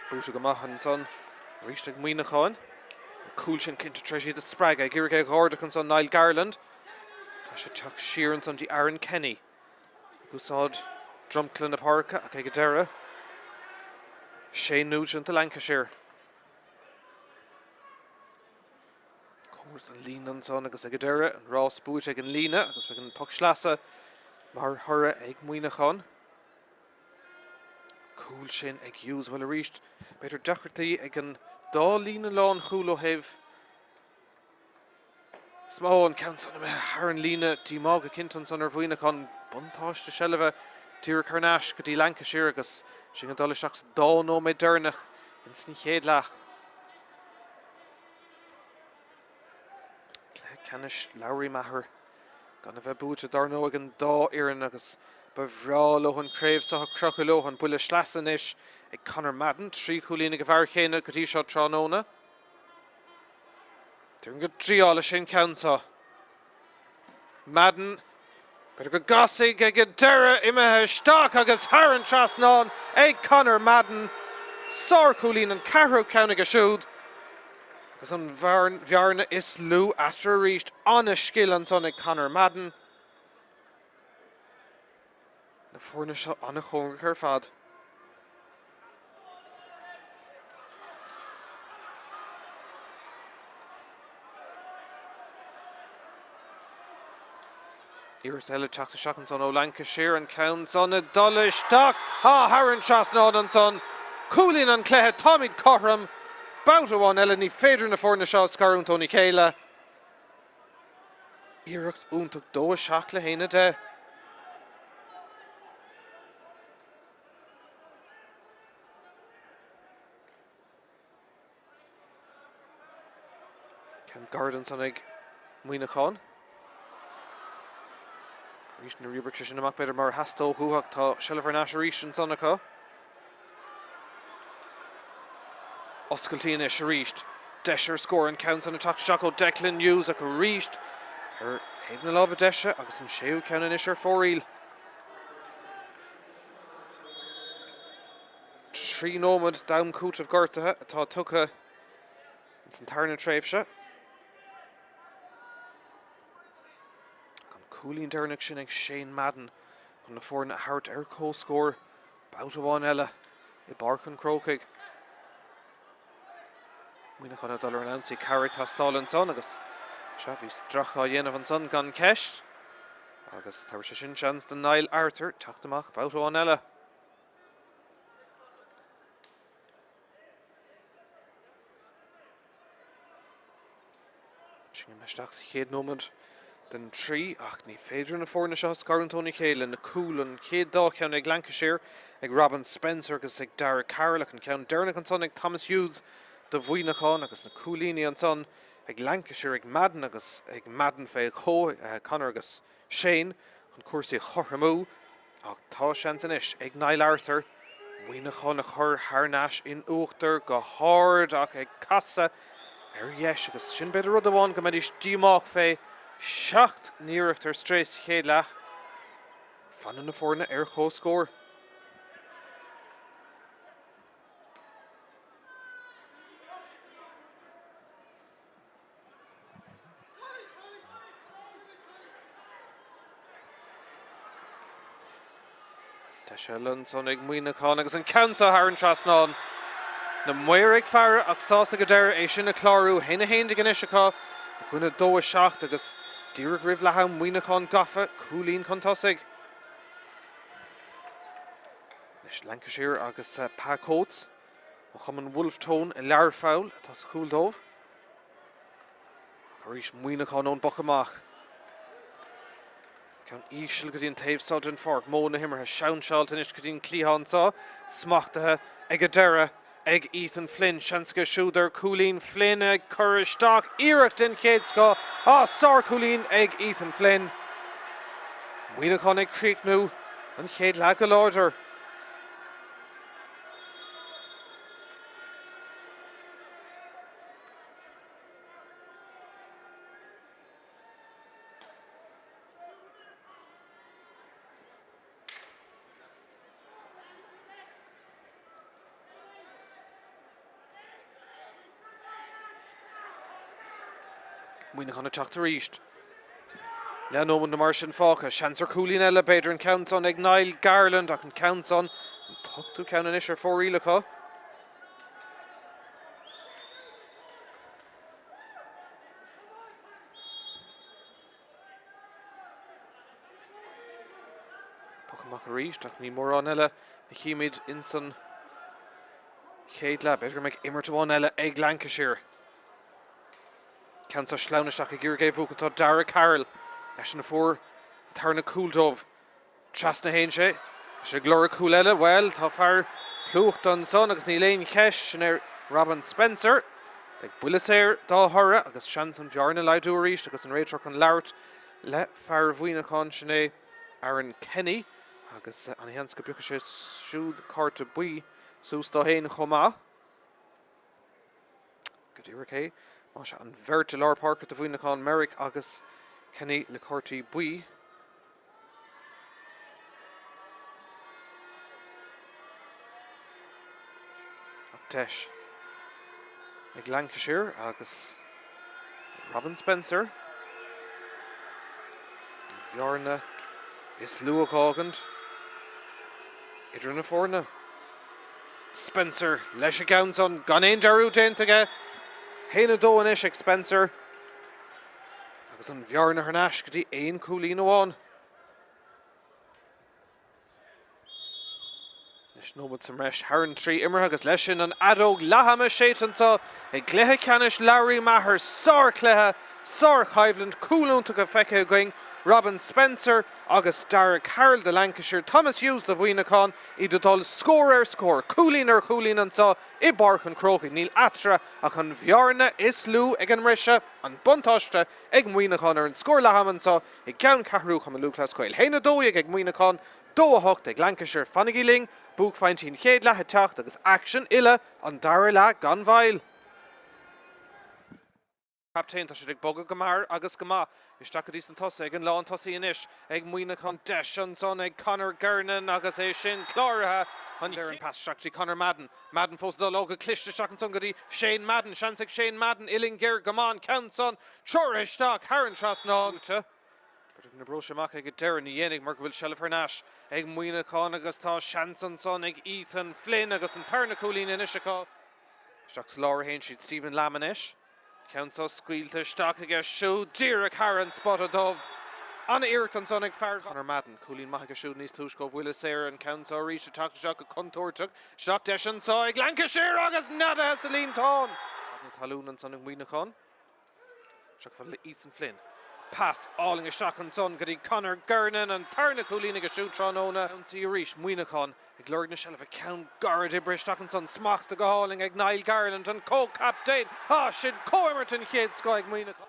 Buaite go maith ansan arís ag Muineachán. An cúl sin cinnte tar éis iad a spreagadh. Ag iarraidh é a dh'ardach ansan Niall Garland. Tá sé ag teacht siar ansan dtí Aaron Kenny. Ag úsáid dromchla na páirce ach ag an deireadh Shane Nugent do Lancashire. Cóngarach don líne ansan agus ag an deireadh an rás buaite ag an líne agus beidh an poc sleasa mar thoradh ag Muineachán. Cúl sin ag Hughes. Bhuel arís, b'fhéidir deacrachtaí ag an dá líne lánchúil ó thaobh is mó an ceann san imithe thar an líne. Díomá go cinnte ansan ar Mhuineachán. Buntáiste seilbhe díreach thar n-ais go dtí Lancashire agus sinn ag dul isteach sa dá nóiméad deireanach ins an chéad leath. Cluiche ceannais Lowry Maher gan a bheith buaite dar ndóigh ag an dá fhoireann agus ba bhreá leo an chraobh seo a chrochadh leo. An buille sleasa anois ag Conor Madden, 3 chúilín ag an bhfear chéanna go dtí seo tráthnóna. Déarfainn go dtriáil leis an ceann seo. Madden, b'fhéidir go gcasfaidh ag an deireadh, imithe isteach agus thar an trasnán ag Conor Madden. Sárchúilín, an ceathrú ceann aige siúd agus an bhearna is lú eatarthu arís. An-scil ansan ag Conor Madden. Na foirne seo an-chóngarach ar fad. Iarracht eile teacht isteach ansan ó Lancashire, an ceann san ag dul isteach. Á, thar an trasnán ansan. Cúilín an chluiche, táimid cothrom. Babhta amháin eile, ní féidir na foirne seo a scarúint óna chéile. Iarracht iontach 2 7 le 1 10. Ceann gairid ansan ag Muineachán. Arís níor oibrigh sé sin amach b'fhéidir mar a theastódh uathu ach tá seilbh thar n-ais arís ansan acu. Oscailtí anois arís. Deis ar scór an ceann san ag teacht isteach ó Declan Hughes ach arís ar thaobh na láimhe deise agus an séú ceann anois ar fóraoil. 3 nóiméad d'am cúitimh gortaithe atá tugtha ins an tarna tréimhse. An cúilín deireanach sin ag Shane Madden chun na foirne a thabhairt ar comhscór babhta amháin eile i bPáirc an Chrócaigh. Muineachán ag dul ar an ionsaí, cabhair ag teastáil ansan agus sea, bhí stracadh á dhéanamh ansan gan ceist. Agus tabharfaidh sé sin seans do Niall Arthur teacht amach babhta amháin eile. Sinn isteach sa chéad nóiméad den trí ach ní féidir na foirne seo a scarúint óna chéile. Na cúil, an chéad dá cheann ag Lancashire, ag Robin Spencer agus ag Darragh Carroll ach an ceann deireanach ansan ag Thomas Hughes do Mhuineachán agus na cúilíní ansan. ag Lancashire, ag Madden agus ag Madden fé dhó, Conor agus Shane, chun cúrsaí a chothromú. Ach tá seans anois ag Niall Arthur Muineachán a chur thar n-ais in uachtar go hard ach ag casadh ar dheis agus sin b'fhéidir rud amháin go mbeidís díomách fé. 7 n-iarracht ar strae sa chéad leath. Fanann na foirne ar comhscór. Deis eile ansan ag Muineachán agus an ceann seo thar an trasnán. Na maoir ag faire ach sásta go deireadh é sin a chlárú. 1-11 anois acu i gcoinne 2-7 agus díreach roimh leath am Muineachán gafa, cúilín chun tosaigh. Anois Lancashire agus Pa Coates ó chumann Wolfe Tone i Learpholl atá sa chúl dóibh. Ach arís Muineachán ón bpoc amach. Ceann íseal go dtí an taobh seo den pháirc. Modh na himeartha seanseáilte anois go dtí an cliathán seo. Smachtaithe ag an deireadh ag Ethan Flynn. Seans aige siúd ar chúilín. Flynn ag cur isteach iarracht den chéad scoth. Á, sárchúilín ag Ethan Flynn. Muineachán ag críochnú an chéad leath go láidir. Muineachán ag teacht arís. Leathnóimint nó mar sin fágtha. Seans ar chúilín eile, b'fhéidir an ceann san ag Niall Garland ach an ceann san, an t-ochtú ceann anois ar fóraoil acu. Poc amach arís ach ní mórán eile a chímid insan chéad leath. B'fhéidir go mbeidh imirt amháin eile ag Lancashire. Ceann seo sleamhnaithe isteach ag iarraidh é a bhuachan. Tá Darragh Carroll, eisean a fuair an tarna cúl dóibh. Trasna a théann sé. Tá sé ag lorg cúl eile. Bhuel, tá fear plúchta ansan agus níl aon cheist, sin é Robin Spencer. Beidh buille saor dá thoradh agus seans an bhearna a laghdú arís agus an réiteoir chun labhairt le fear Mhuineacháin, sin é Aaron Kenny agus an-sheans go bpiocfaidh sé siúd cárta buí suas dó féin chomh maith. Go díreach é. Más ea, an bheirt i lár páirce do Mhuineachán, Merrick agus Kenny le cártaí buí. Ach deis ag Lancashire agus Robin Spencer. An bhearna is lú a dh'fhágaint idir na foirne. Spencer leis an gceann san gan aon dearúd déanta aige. 1-2 anois ag Spencer agus an bhearna thar n-ais go dtí aon chúilín amháin. Anois nóiméad sa mbreis thar an 3 imeartha agus leis sin an fheadóg leath-ama séidte anseo i gcluiche ceannais Lowry Maher. Sárchluiche, sárchoimhlint, cúil iontacha feicthe againn. Robin Spencer agus Darragh Carroll do Lancashire, Thomas Hughes do Mhuineachán, iad ag dul scór ar scór, cúilín ar chúilín anseo i bPáirc an Chrócaigh. Níl eatarthu ach an bhearna is lú ag an mbriseadh, an buntáiste ag Muineachán ar an scór leath-ama anseo i gceanncheathrú Chumann Lúthchleas Gael. 1-12 ag Muineachán, 2-8 ag Lancashire. Fanaigí linn, buaicphointí an chéad leath ag teacht agus aicsean uile an dara leath gan mhoill. Captaen, tá siad ag bogadh go mear agus go maith isteach go dtí san tosaigh ag an lántosaí anois ag Muineachán. Deis ansan ag Conor Gernon agus é sin cláraithe. An deireadh an pas isteach go dtí Conor Madden. Madden fós ag dul ó go cliste isteach ansan go dtí Shane Madden. Seans ag Shane Madden, uillinn ghéar go maith an ceann san treoraithe isteach thar an trasnán. B'fhéidir go n-oibreoidh sé amach ag an deireadh, ní dhéanfaidh mar go bhfuil seilbh thar n-ais ag Muineachán agus tá seans ansan ag Ethan Flynn agus an tarna cúilín anois acu. Isteach sa lár a théann siad, Stephen Lamb anois. Ceann seo scaoilte isteach aige siúd díreach thar an spota dubh. An-iarracht ansan ag fear Conor Madden. Cúilín maith aige siúd níos túisce ó bhuille saor. An ceann seo arís ag teacht isteach go contúirteach. Isteach deis anseo ag Lancashire agus neadaithe sa líontán. Na talún ansan ag Muineachán. Isteach fada le Ethan Flynn. Pas álainn isteach ansan go dtí Conor Gernon, an tarna cúilín aige siúd tráthnóna. Ionsaí arís, Muineachán ag lorg na seilbhe, ceann gairid oibrithe isteach ansan, smachtaithe go hálainn ag Niall Garland, an comhchaptaen. Ah, sin comhimirt den chéad scoth ag Muineachán.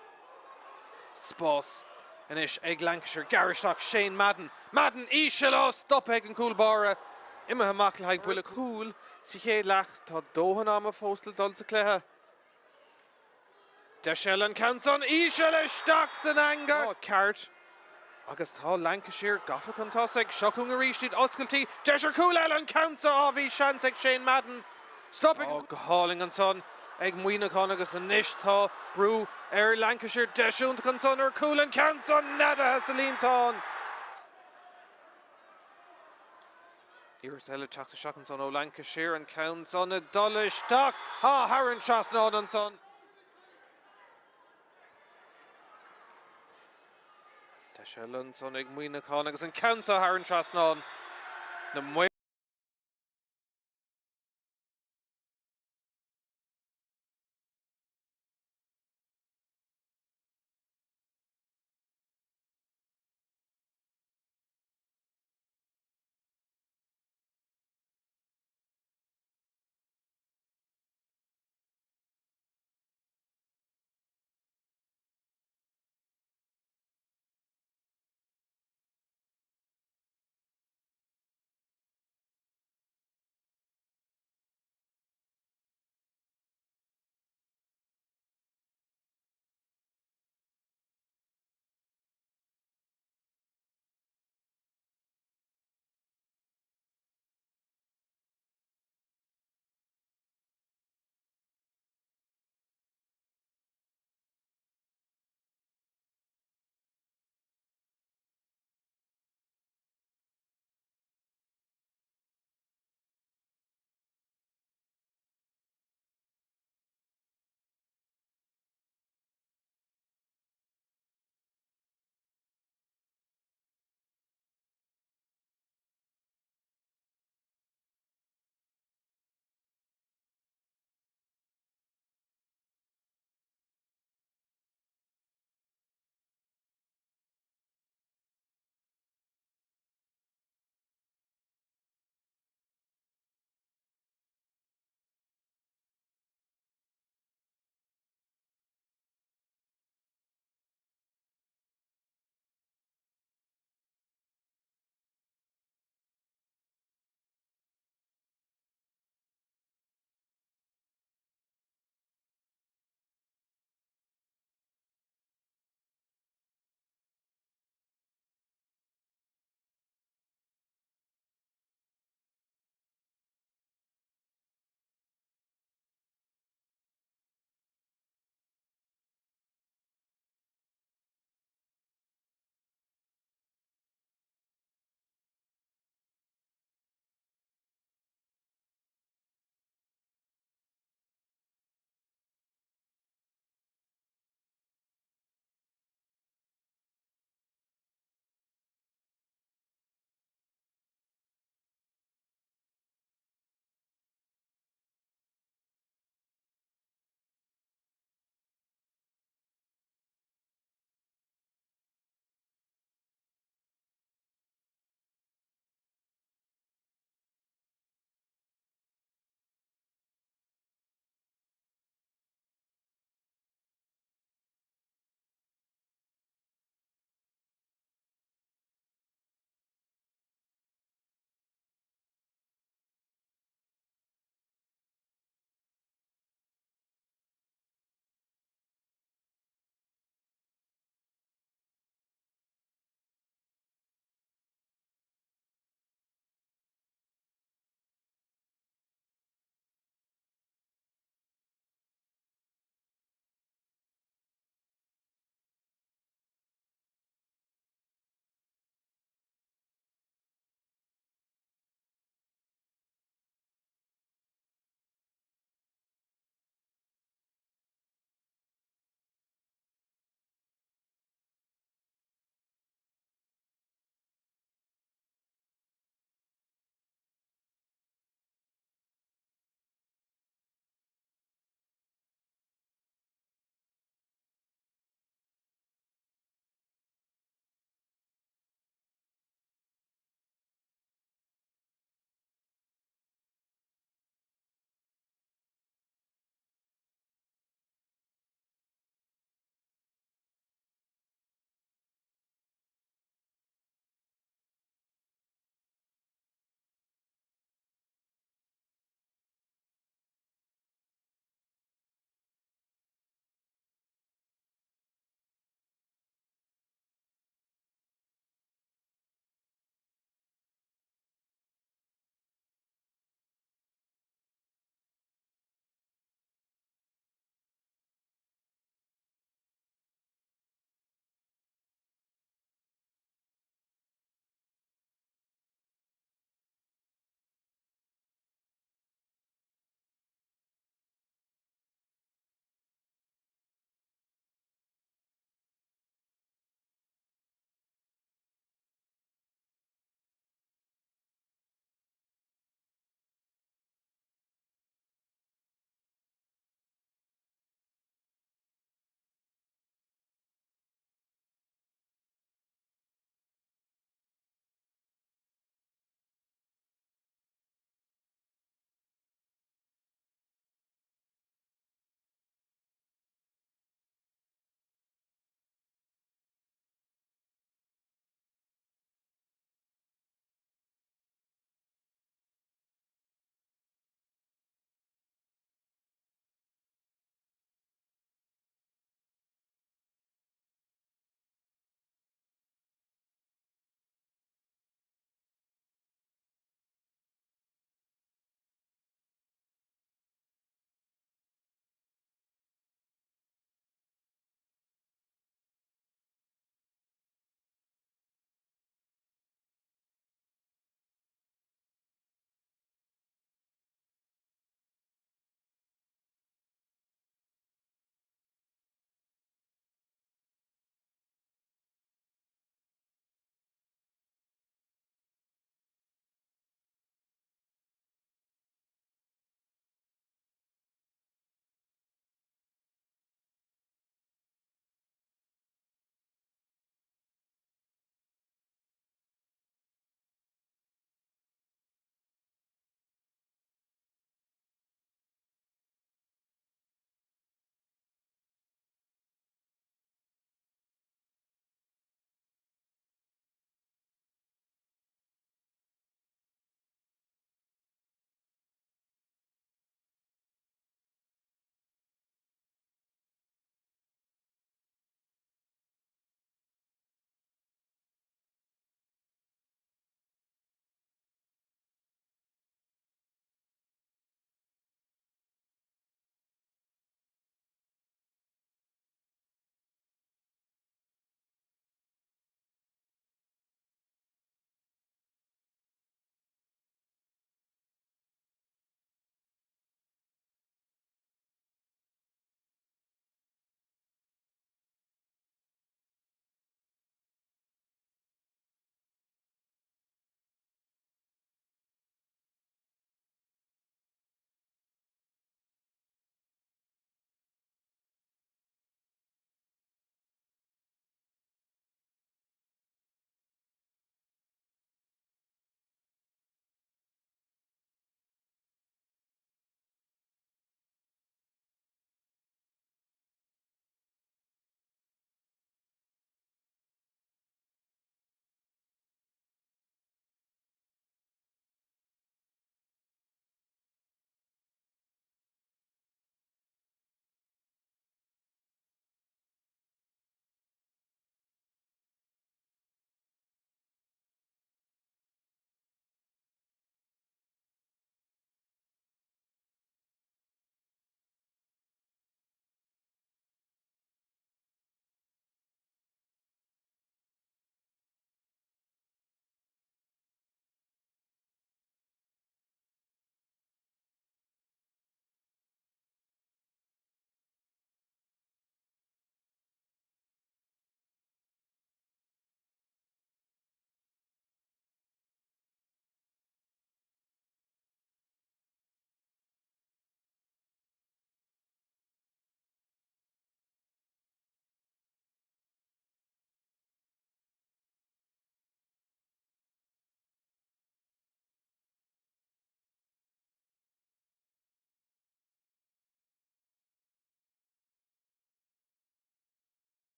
Spás anois ag Lancashire, gearradh isteach Shane Madden. Madden íseal, á, stoptha ag an gcúl báire. Imithe amach le haghaidh buille cúil sa chéad leath. Tá dóthain ama fós le dul sa chluiche. Deis eile an ceann san íseal isteach san eangach. Tá ceart agus tá Lancashire gafa chun tosaigh. Seo chugainn arís iad oscailtí. Deis ar chúl eile an ceann seo. Á bhí seans ag Shane Madden. Stop ag. Go hálainn ansan ag Muineachán agus anois tá brú ar Lancashire. Deis iontach ansan ar chúl an ceann san neadaithe sa líontán. Iarracht eile teacht isteach ansan ó Lancashire, an ceann san ag dul isteach. Á, thar an trasnán ansan. Deis eile ansan ag Muineachán agus an ceann seo thar an trasnán. Na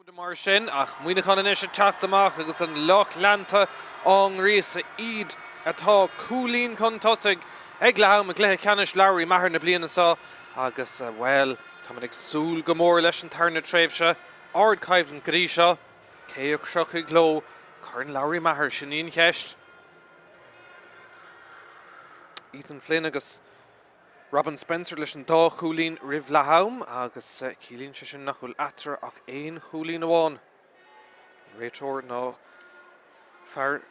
Fágfaimid mar sin, ach Muineachán anois ag teacht amach agus an lucht leanta á ngríosadh, iad atá cúilín chun tosaigh ag leath am i gcluiche ceannais Lowry Maher na bliana seo agus, bhuel, táimid ag súil go mór leis an tarna tréimhse. Ardchoimhlint go dtí seo. Cé a shroichfidh leo Corn Lowry Maher? Sin í an cheist. Ethan Flynn agus Robin Spencer leis an dá chúilín roimh leath am agus ciallaíonn sé sin nach bhfuil eatarthu ach aon chúilín amháin. An réiteoir ná fear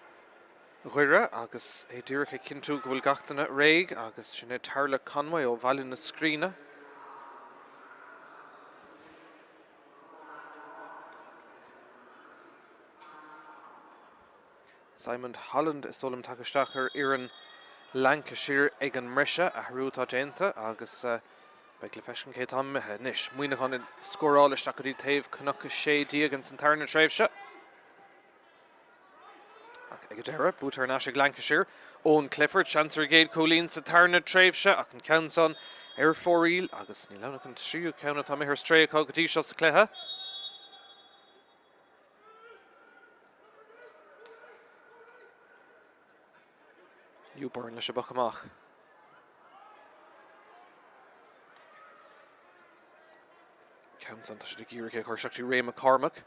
Dhoire agus é díreach ag cinntiú go bhfuil gach duine réidh agus sin é Tarlach Conway ó Bhaile na Scríne. Simon Holland is dóigh liom tagtha isteach ar fhoireann Lancashire ag an mbriseadh, athrú atá déanta agus beidh le feiscint cé atá imithe. Anois Muineachán ag scóráil isteach go dtí taobh Cnoc 16 ins an tarna tréimhse. Ach ag an deireadh, buaite thar n-ais ag Lancashire. Owen Clifford, seans ar a gcéad chúilín sa tarna tréimhse ach an ceann san ar fóraoil agus níl ann ach an tríú ceann atá imithe ar strae acu go dtí seo sa chluiche. Hugh Byrne leis an bpoc amach. Ceann san tá siad ag iarraidh é a chur isteach go dtí Ray McCormack.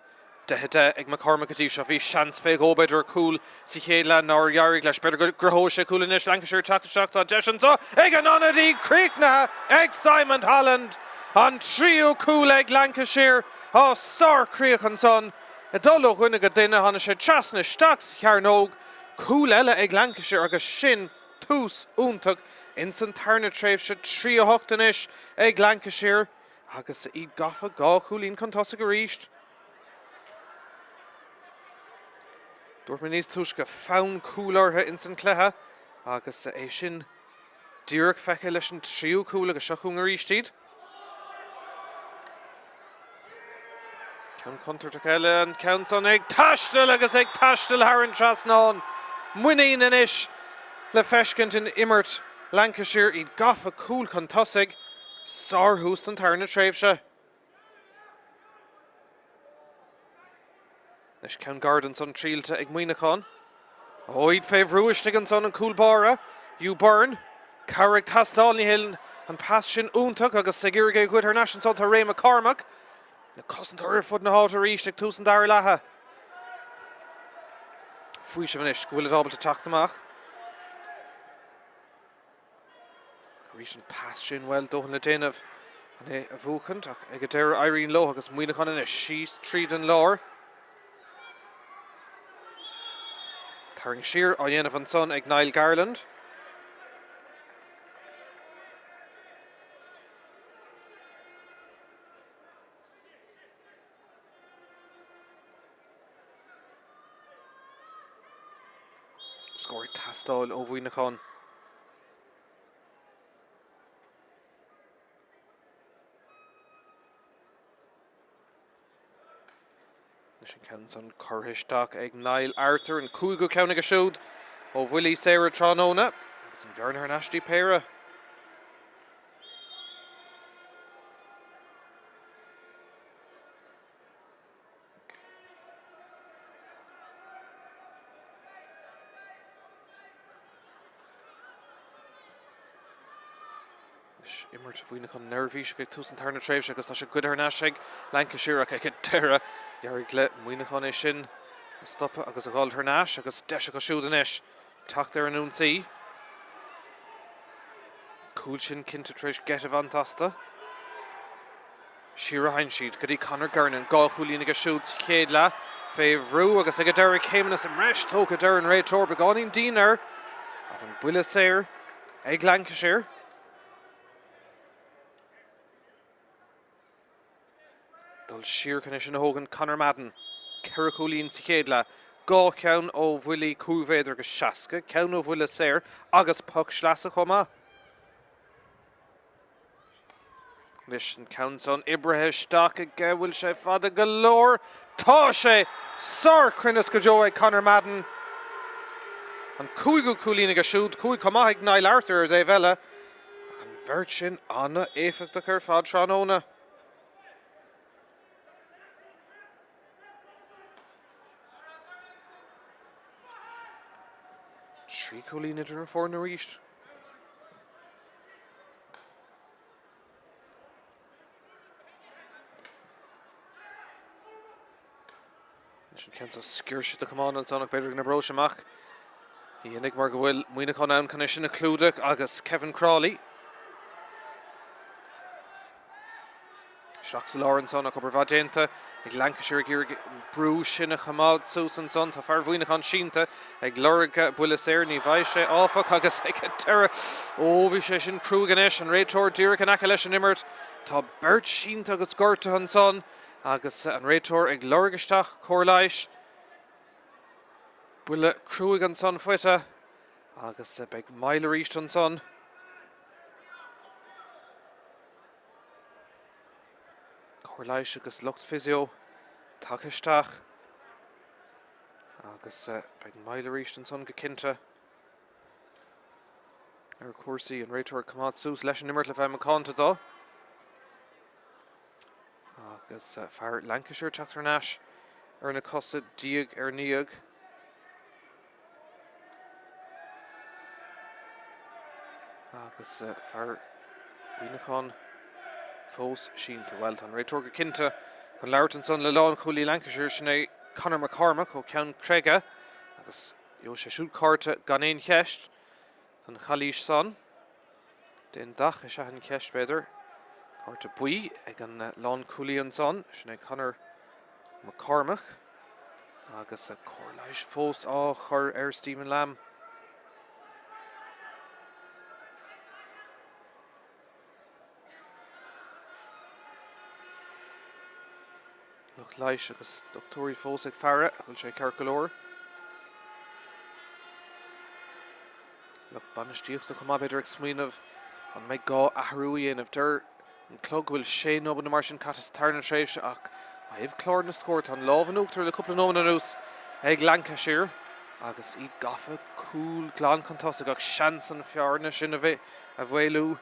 10 10 ag McCormack go dtí seo. Bhí seans fé dhó b'fhéidir ar chúl sa chéad leath nár éirigh leis. B'fhéidir go gcruthóidh sé cúl anois. Lancashire ag teacht isteach. Tá deis anseo ag an ionadaí críochnaithe ag Simon Holland. An tríú cúl ag Lancashire. Tá sárchríoch ansan. Ag dul ó dhuine go duine, tháinig sé trasna isteach sa chearnóg. Cúl eile ag Lancashire agus sin tús iontach ins an tarna tréimhse. 3 8 anois ag Lancashire agus iad gafa 2 chúilín chun tosaigh arís. Dúirt mé níos túisce fonn cúl orthu ins an cluiche agus é sin díreach feicthe leis an tríú cúl agus seo chugainn arís iad. Ceann contúirteach eile, an ceann san ag taisteal agus ag taisteal thar an trasnán. Muinín anois le feiscint in imirt Lancashire, iad gafa cúl chun tosaigh. Sárthús don tarna tréimhse. Anois ceann gairid ansan triailte ag Muineachán. Ó, iad fé bhrú istigh ansan, an cúl báire, Hugh Byrne. Cabhair ag teastáil, ní hé an pas sin iontach agus ag iarraidh é a ghoid thar n-ais ansan tá Ray McCormack. Na cosantóirí ar fud na háite arís ag tús an dara leatha. Faoiseamh anois go bhfuilid ábalta teacht amach. Arís an pas sin, bhuel, dóthain le déanamh chun é a bhuachaint ach ag an deireadh éiríonn leo agus Muineachán anois síos tríd an lár. Tarraingt siar á dhéanamh ansan ag Niall Garland. Scór ag teastáil ó Mhuineachán. Anois an ceann san curtha isteach ag Niall Arthur, an cúigiú ceann aige siúd ó bhuillí saora tráthnóna agus an bhearna thar n-ais dtí péire. Anois imirt Mhuineacháin neirbhíseach ag tús an tarna tréimhse agus tá sé goidte thar n-ais ag Lancashire ach ag an deireadh d'éirigh le Muineachán é sin a stopadh agus a dhul thar n-ais agus deis acu siúd anois teacht ar an ionsaí. Cúl sin cinnte tar éis geit a bhaint astu. Siar a théann siad go dtí Conor Gernon, 2 chúilín aige siúd sa chéad leath, fé bhrú agus ag an deireadh céimeanna sa mbreis tógtha deir an réiteoir, beagáinín dian air ach an buille saor ag Lancashire. Dul siar chun é sin a thógaint Conor Madden, 4 chúilín sa chéad leath, 2 cheann ó bhuillí 5 mhéadar agus 60, ceann ó bhuille saor agus poc sleasa chomh maith. Anois an ceann san oibrithe isteach aige, bhfuil sé fada go leor? Tá sé! Sárchruinneas go deo ag Conor Madden. An cúigiú cúilín aige siúd, 5 chomh maith ag Niall Arthur ar an dtaobh eile. Ach an bheirt sin an-éifeachtach ar fad tráthnóna. chúilín idir na foirne arís. Anois an ceann seo sciúrse de chamán ansan ach b'fhéidir go n-oibreoidh sé amach. Ní dhéanfaidh mar go bhfuil Muineachán ann chun é sin a chlúdach agus Kevin Crawley. Isteach sa lár ansan ach obair mhaith déanta ag Lancashire ag iarraidh an brú sin a choimeád suas ansan. Tá fear Mhuineacháin sínte ag lorg buille saor. Ní bheidh sé áfach agus ag an deireadh, ó bhí sé sin cruaidh anois. An réiteoir díreach in aice leis an imirt. Tá beirt sínte agus gortaithe ansan. Agus an réiteoir ag lorg isteach cóir leighis. Buille cruaidh ansan faighte agus beidh moill arís ansan. Cóir leighis agus lucht physio tagtha isteach agus beidh moill arís ansan go cinnte ar chúrsaí. An réiteoir ag coimeád suas leis an imirt le bheith macánta dó. Agus fear Lancashire ag teacht thar n-ais ar na cosa diaidh ar ndiaidh. Agus fear Mhuineacháin fós sínte. Bhuel, tá an réiteoir go cinnte chun labhairt ansan le lánchúlaí Lancashire, sin é Conor McCormack ó Cheann Creige agus gheobhaidh sé siúd cárta gan aon cheist don chalaois san. Dén dath is ea an cheist, b'fhéidir. Cárta buí ag an lánchúlaí ansan, sin é Conor McCormack. Agus cóir leighis fós á chur ar Stephen Lamb. Lucht leighis agus dochtúirí fós ag faire, bhfuil sé ceart go leor? Lucht bainistíochta chomh maith b'fhéidir ag smaoineamh an mbeidh gá athrú a dhéanamh. Deir an clog go bhfuil sé nóiméad nó mar sin caite sa tarna tréimhse ach ó thaobh chlár na scór tá an lámh in uachtar le cúpla nóiméad anuas ag Lancashire agus iad gafa cúl glan chun tosaigh ach seans an bhearna sin a mhaolú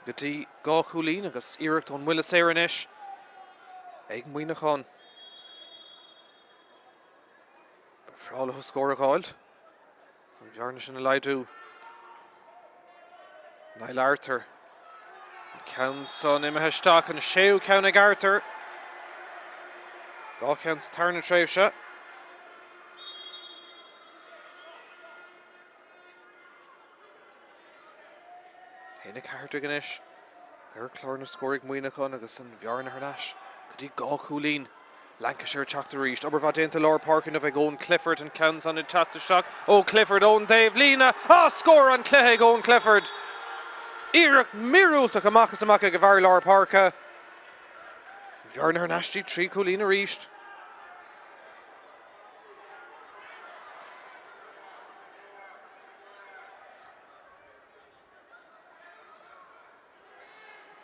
go dtí 2 chúilín agus iarracht ón mbuille saor anois ag Muineachán. Ba bhreá leo scór a dh'fháilt, an bhearna sin a laghdú. Niall Arthur. An ceann san imithe isteach, an séú ceann ag Arthur. 2 cheann sa tarna tréimhse. 1-14 anois ar chlár na scór ag Muineachán agus an bhearna thar n-ais go dtí 2 chúilín. Lancashire ag teacht arís. Obair mhaith déanta lár páirce inniu ag Eoin Clifford, an ceann san ag teacht isteach ó Clifford ón dtaobhlíne. Á, scór an chluiche ag Eoin Clifford! Iarracht míorúilteach amach is amach ag an bhfear lár páirce. An bhearna thar n-ais dtí 3 chúilín arís.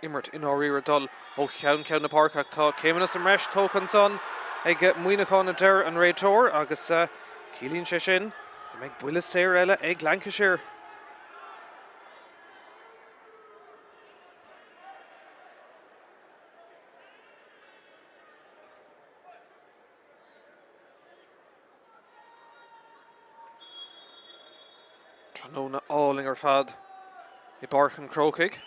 Imirt i ndáiríre dul ó cheann ceann na páirce ach tá céimeanna sa mbreis tógtha ansan ag Muineachán a deir an réiteoir agus ciallaíonn sé sin go mbeidh buille saor eile ag Lancashire. Tráthnóna álainn ar fad i bPáirc an Chrócaigh.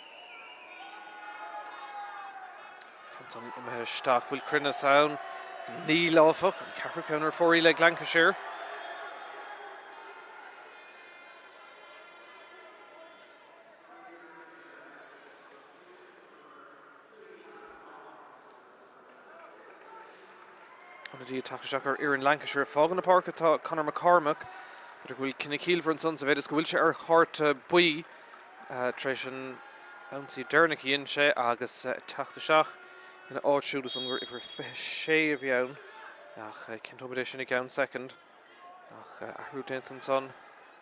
Ceann san imithe isteach. Bhfuil cruinneas ann? Níl áfach. An ceathrú ceann ar fóraoil ag Lancashire. Ionadaí ag teacht isteach ar fhoireann Lancashire. Ag fágáil na páirce atá Conor McCormack. B'fhéidir go bhfuil cinneadh ciallmhar ansan sa mhéid is go bhfuil sé ar chárta buí tar éis an ionsaí deireanach a dhein sé agus ag teacht isteach ina áit siúd is dóigh liom gur uimhir 26 a bhí ann ach cinnteoimid é sin i gceann soicind. Ach athrú déanta ansan.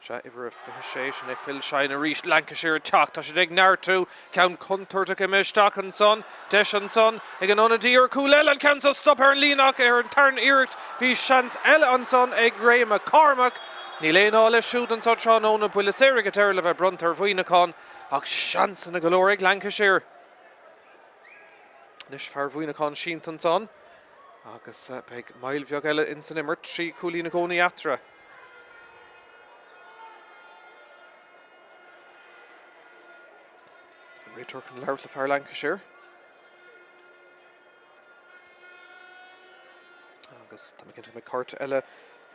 Sea, uimhir a 26, sin é Phil Shine arís. Lancashire ag teacht, tá siad ag neartú. Ceann contúirteach imithe isteach ansan. Deis ansan ag an ionadaí ar chúl eile. An ceann seo stoptha ar an líne ach ar an tarna iarracht bhí seans eile ansan ag Ray McCormack. Níl aon ádh leis siúd anso tráthnóna. Buille saor ag an deireadh le bheith bronnta ar Mhuineachán ach seansanna go leor ag Lancashire. Anois fear Mhuineacháin sínte ansan agus beidh moill bheag eile ins an imirt, 3 chúilín i gcónaí eatarthu. An réiteoir chun labhairt le fear Lancashire. Agus tá mé cinnte go mbeidh cárta eile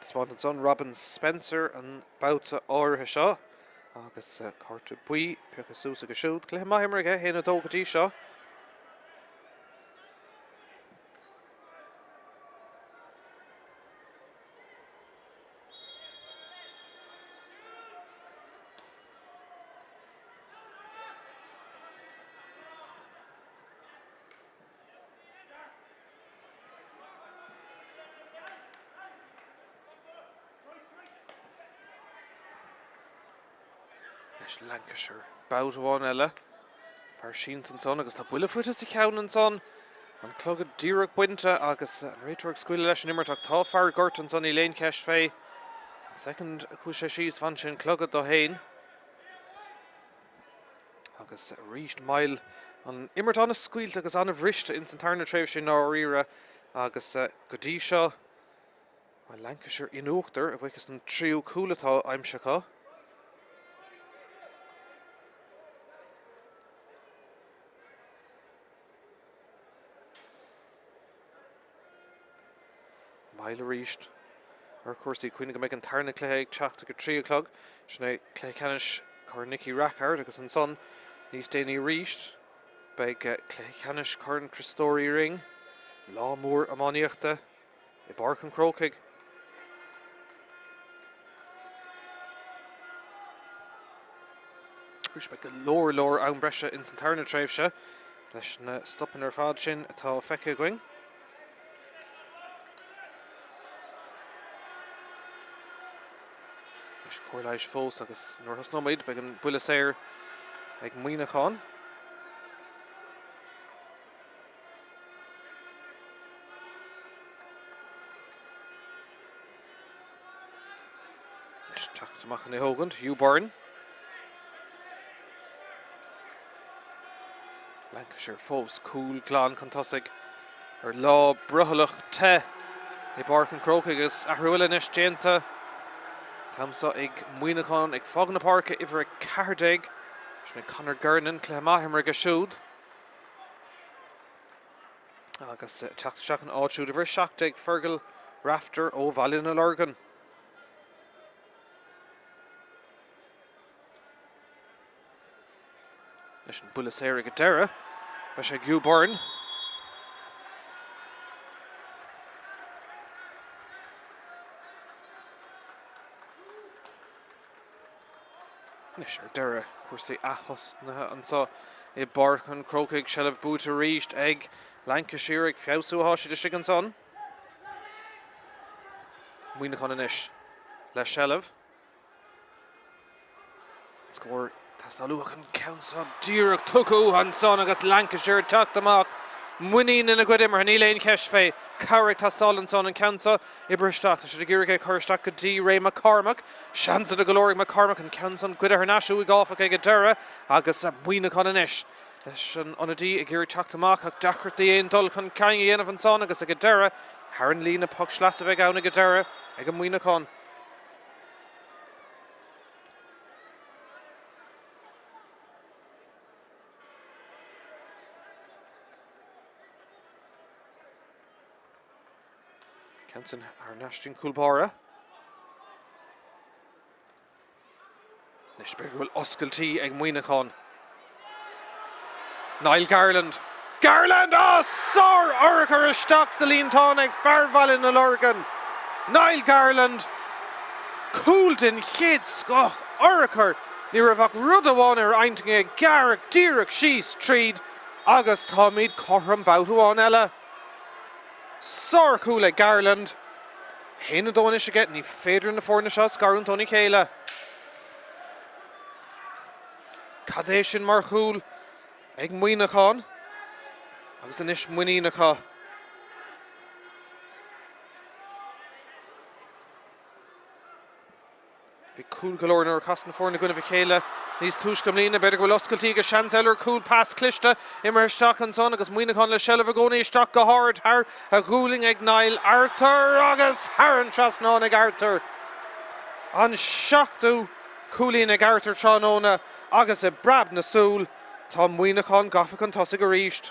taispeánta ansan. Robin Spencer an babhta áirithe seo. Agus cárta buí pioctha suas aige siúd. Cluiche maith imeartha aige, 1-2 go dtí seo. Anois Lancashire, babhta amháin eile. Fear sínte ansan agus tá buille faighte sa cheann ansan. An clogad díreach bainte agus an réiteoir ag scaoileadh leis an imirt ach tá fear gortaithe ansan, níl aon cheist fé. An soicind a chuaigh sé síos bhain sé an clogad dó fhéin. Agus arís mall an imirt an-scaoilte agus an-bhriste ins an tarna tréimhse i ndáiríre agus go dtí seo bhuel Lancashire in uachtar a bhuíochas don tríú cúl atá aimsithe acu. Mall arís ar chúrsaí. Cuimhnigh go mbeidh an tarna cluiche ag teacht ag a 3 a chlog. Sin é cluiche ceannais Chorn Nicky Rackard agus ansan níos déanaí arís beidh cluiche ceannais Chorn Criostóir Uí Rinn, lá mór iománaíochta. I bPáirc an Chrócaigh. Arís beidh go leor leor am breise ins an tarna tréimhse leis na stopanna ar fad sin atá feicthe againn. Anois cóir leighis fós agus nuair a thosnóimid beidh an buille saor ag Muineachán. Anois teacht amach chun é thógaint, Hugh Byrne. Lancashire fós, cúl glan chun tosaigh ar lá brothallach te i bPáirc an Chrócaigh agus athrú eile anois déanta. An t-am seo ag Muineachán ag fágáil na páirce uimhir 14. Sin é Conor Gernon, cluiche maith imeartha aige siúd. Agus teacht isteach ina áit siúd uimhir 17 Fergal Rafter ó Bhaile na Lorgan. Leis an buille saor ag an deireadh, beidh sé ag Hugh Byrne. Anois ar deireadh, cúrsaí ath-thosnaithe anseo i bPáirc an Chrócaigh. Seilbh buaite arís ag Lancashire ag feabhsú atá siad istigh ansan. Muineachán anois le seilbh. Scór ag teastáil uathu an ceann seo díreach tugtha uathu ansan agus Lancashire ag teacht amach. Muinín ina gcuid imeartha, níl aon cheist fé. Cabhair ag teastáil ansan an ceann seo oibrithe isteach. Tá siad ag iarraidh é a chur isteach go dtí Ray McCormack. Seansanna go leor ag McCormack, an ceann san goidte thar n-ais uaidh áfach ag an deireadh agus Muineachán anois leis an ionadaí ag iarraidh teacht amach ach deacrachtaí aon dul chun cinn a dhéanamh ansan agus ag an deireadh thar an líne poc sleasa a bheidh ann ag an deireadh ag an Muineachán. Ceann san thar n-ais don chúl báire. Anois b'fhéidir go bhfuil oscailtí ag Muineachán. Niall Garland. Garland! Á! Sár-urchar isteach sa líontán ag fear Bhaile na Lorgan. Niall Garland. Cúl den chéad scoth. Urchar. Ní raibh ach rud amháin ar intinn aige, gearradh díreach síos tríd agus táimid cothrom babhta amháin eile. Sár-chúl ag Garland. 1-2 anois aige, ní féidir na foirne seo a scarúint óna chéile. Cad é sin mar chúl ag Muineachán agus anois muinín acu. Bhí cúl go leor nuair a chas na foirne i gcoinnibh a chéile níos túisce i mbliana. B'fhéidir go bhfuil oscailtí agus seans eile ar chúl. Pas cliste imithe isteach ansan agus Muineachán le seilbh i gcónaí isteach go hard thar a ghualainn ag Niall Arthur agus thar an trasnán ag Arthur. An seachtú cúilín ag Arthur tráthnóna agus i bpreab na súl. Tá Muineachán gafa chun tosaigh arís.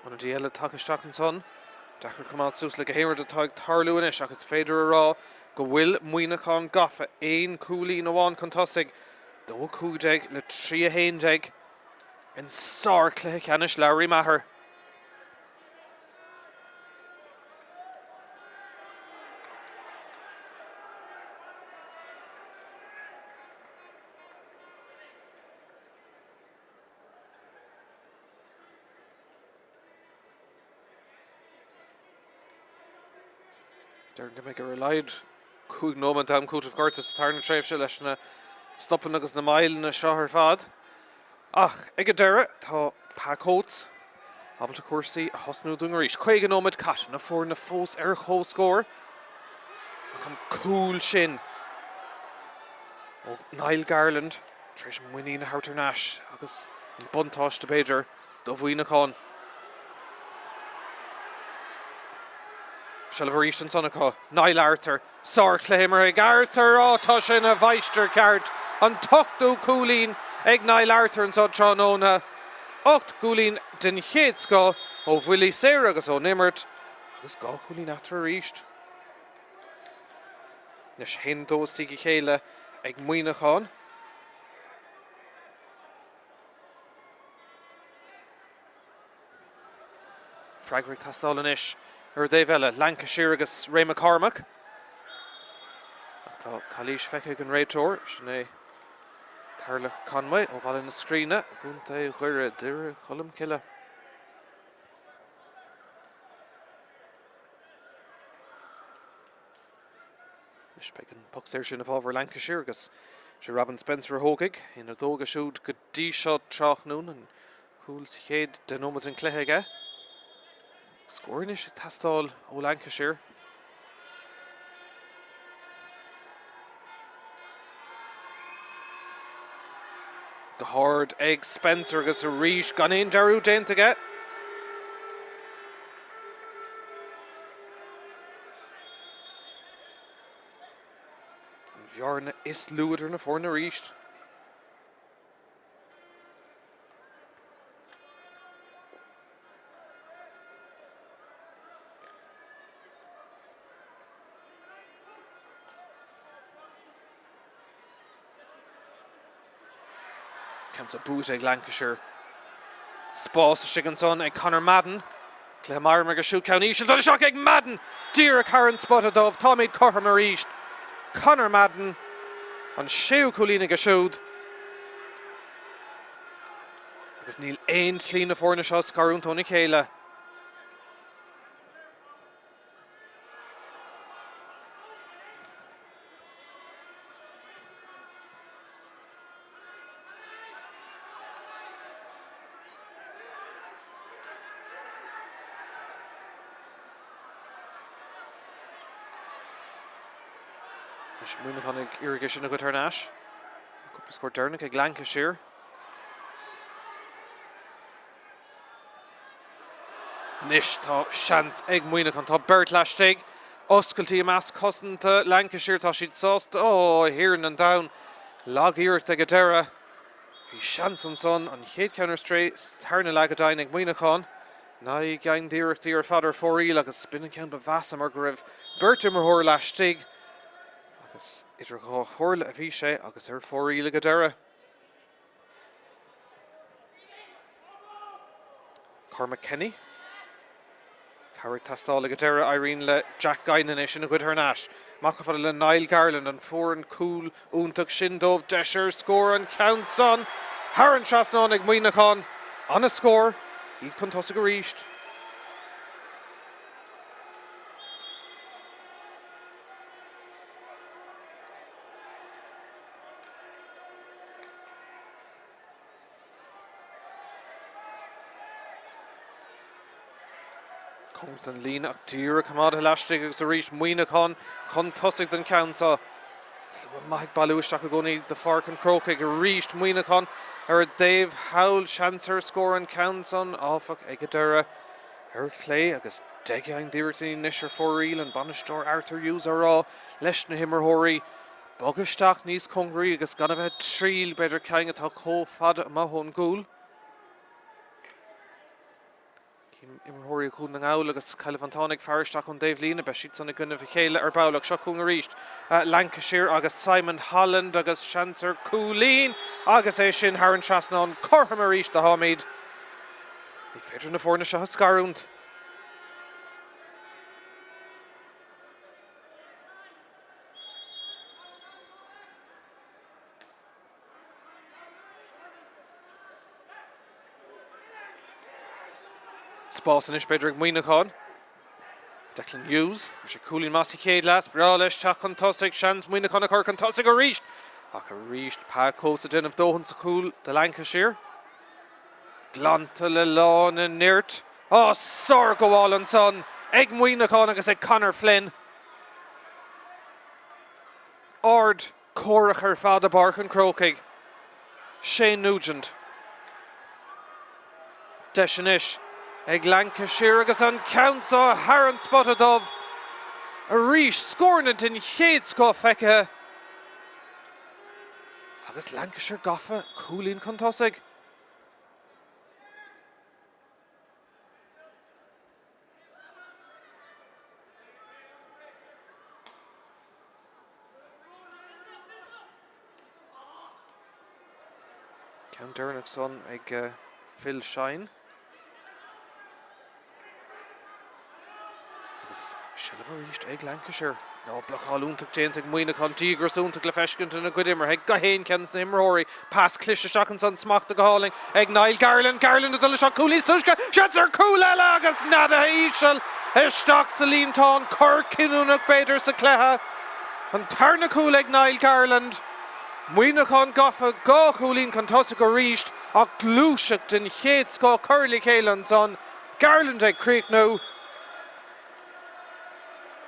Ionadaí eile tagtha isteach ansan. Deacair coimeád suas le gach aon rud atá ag tarlú anois ach is féidir a rá go bhfuil Muineachán gafa aon chúilín amháin chun tosaigh, 2-15 le 3-11 in sárchluiche ceannais Lowry Maher. Déarfainn go mbeidh ar a laghad 5 nóiméad d'am cúitimh gorta sa tarna tréimhse leis na stopanna agus na moilleanna seo ar fad. Ach ag an deireadh tá Pa Coates ábalta cúrsaí a thosnú dúinn arís. 50 nóiméad caite, na foirne fós ar comhscór ach an cúl sin ó Niall Garland tar éis muinín a thabhairt thar n-ais agus an buntáiste b'fhéidir do Mhuineachán. Seilbh arís ansan acu. Niall Arthur. Sárchluiche imeartha ag Arthur. Á, tá sé ina mháistir ceart. An t-ochtú cúilín ag Niall Arthur anso tráthnóna. 8 gcúilín den chéad scoth ó bhuillí saora agus ón imirt agus 2 chúilín eatarthu arís. Anois 1-2 istigh a chéile ag Muineachán. Freagra ag teastáil anois ar an dtaobh eile, Lancashire agus Ray McCormack. Ach tá calaois feicthe ag an réiteoir, sin é Tarlach Conway ó Bhaile na Scríne, i gContae Dhoire, Doire Cholm Cille. Anois beidh an poc saor sin i bhfabhar Lancashire agus sé Robin Spencer a thógfaidh, 1-2 aige siúd go dtí seo tráthnóna, an cúl sa chéad 10 nóiméad den chluiche aige. Scór anois ag teastáil ó Lancashire. Go hard ag Spencer agus arís gan aon dearúd déanta aige. An bhearna is lú idir na foirne arís. Ceann seo buaite ag Lancashire. Spás istigh ansan ag Conor Madden. Cluiche maith imeartha aige siúd ceann íseal dul isteach ag Madden! Díreach thar an spota dubh. Táimid cothrom arís. Conor Madden, an séú cúilín aige siúd. Agus níl aon tslí na foirne seo a scarúint óna chéile. Anois Muineachán ag iarraidh é sin a ghoid thar n-ais. Cúpla scór deireanach ag Lancashire. Anois tá seans ag Muineachán. Tá beirt laistigh. Oscailtí i measc cosanta Lancashire. Tá siad sásta. Ó, a Thiarna an domhain. Lag-iarracht ag an deireadh. Bhí seans ansan. An chéad cheann ar strae sa tarna leath go deimhin ag Muineachán. 9 gceann d'iarrachtaí ar fad ar fóraoil agus b'in an ceann ba mheasa mar go raibh beirt imreoir laistigh agus idir dhá chomhairle a bhí sé agus ar fóraoil ag an deireadh. Cormac Kenny. Cabhair ag teastáil ag an deireadh, éiríonn le Jack Guinan é sin a ghoid thar n-ais. Amach chomh fada le Niall Garland, an fuair an cúl iontach sin dóibh. Deis ar scór an ceann san thar an trasnán ag Muineachán. Ana-scór, iad chun tosaigh arís. Cóngarach don líne ach díreach coimeádtha laistigh agus arís Muineachán chun tosaigh don cheann seo. Slua maith ag bailiú isteach i gcónaí do Pháirc an Chrócaigh. Arís Muineachán ar a dtaobh thall. Seans ar scór an ceann san, áfach, ag an deireadh. Ar chlé agus 10 gceann d'iarrachtaí anois ar fóraoil, an bainisteoir Arthur Hughes á rá leis na himreoirí bogadh isteach níos cóngaraí agus gan a bheith ag triail, b'fhéidir, cinn atá chomh fada amach ón gcúl. Cím imreoirí Dhún na nGall agus Cill Mhantáin ag faire isteach ón dtaobhlíne. Beidh siad san i gcoinnibh a chéile ar ball ach seo chugainn arís Lancashire agus Simon Holland agus seans ar chúilín agus é sin thar an trasnán. Cothrom arís atáimid. Ní féidir na foirne seo a scarúint. Spás anois b'fhéidir ag Muineachán. Declan Hughes, fuair sé cúilín maith sa chéad leath, breá leis teacht chun tosaigh, seans Muineachán a chur chun tosaigh arís! Ach arís Pa Coates ag déanamh dóthain sa chúl do Lancashire. Glanta le lán a nirt. Á, sárghabháil ansan ag Muineachán agus ag Conor Flynn. Ard comhrac ar fad i bPáirc an Chrócaigh. Shane Nugent. Deis anois ag Lancashire agus an ceann seo thar an spota dubh. Arís, scóranna den chéad scoth feicthe agus Lancashire gafa cúilín chun tosaigh. Ceann deireanach san ag Phil Shine. Agus seilbh arís ag Lancashire. Ó, blocáil iontach déanta ag Muineachán, díograis iontach le feiscint ina gcuid imeartha ag gach aon cheann de na himreoirí. Pas cliste isteach ansan, smachtaithe go hálainn ag Niall Garland. Garland ag dul isteach, cúl níos túisce, seans ar chúl eile agus neadaithe íseal isteach sa líontán. Cor cinniúnach b'fhéidir sa chluiche. An tarna cúl ag Niall Garland. Muineachán gafa 2 chúilín chun tosaigh arís ach gluaiseacht den chéad scoth curtha le chéile ansan. Garland ag críochnú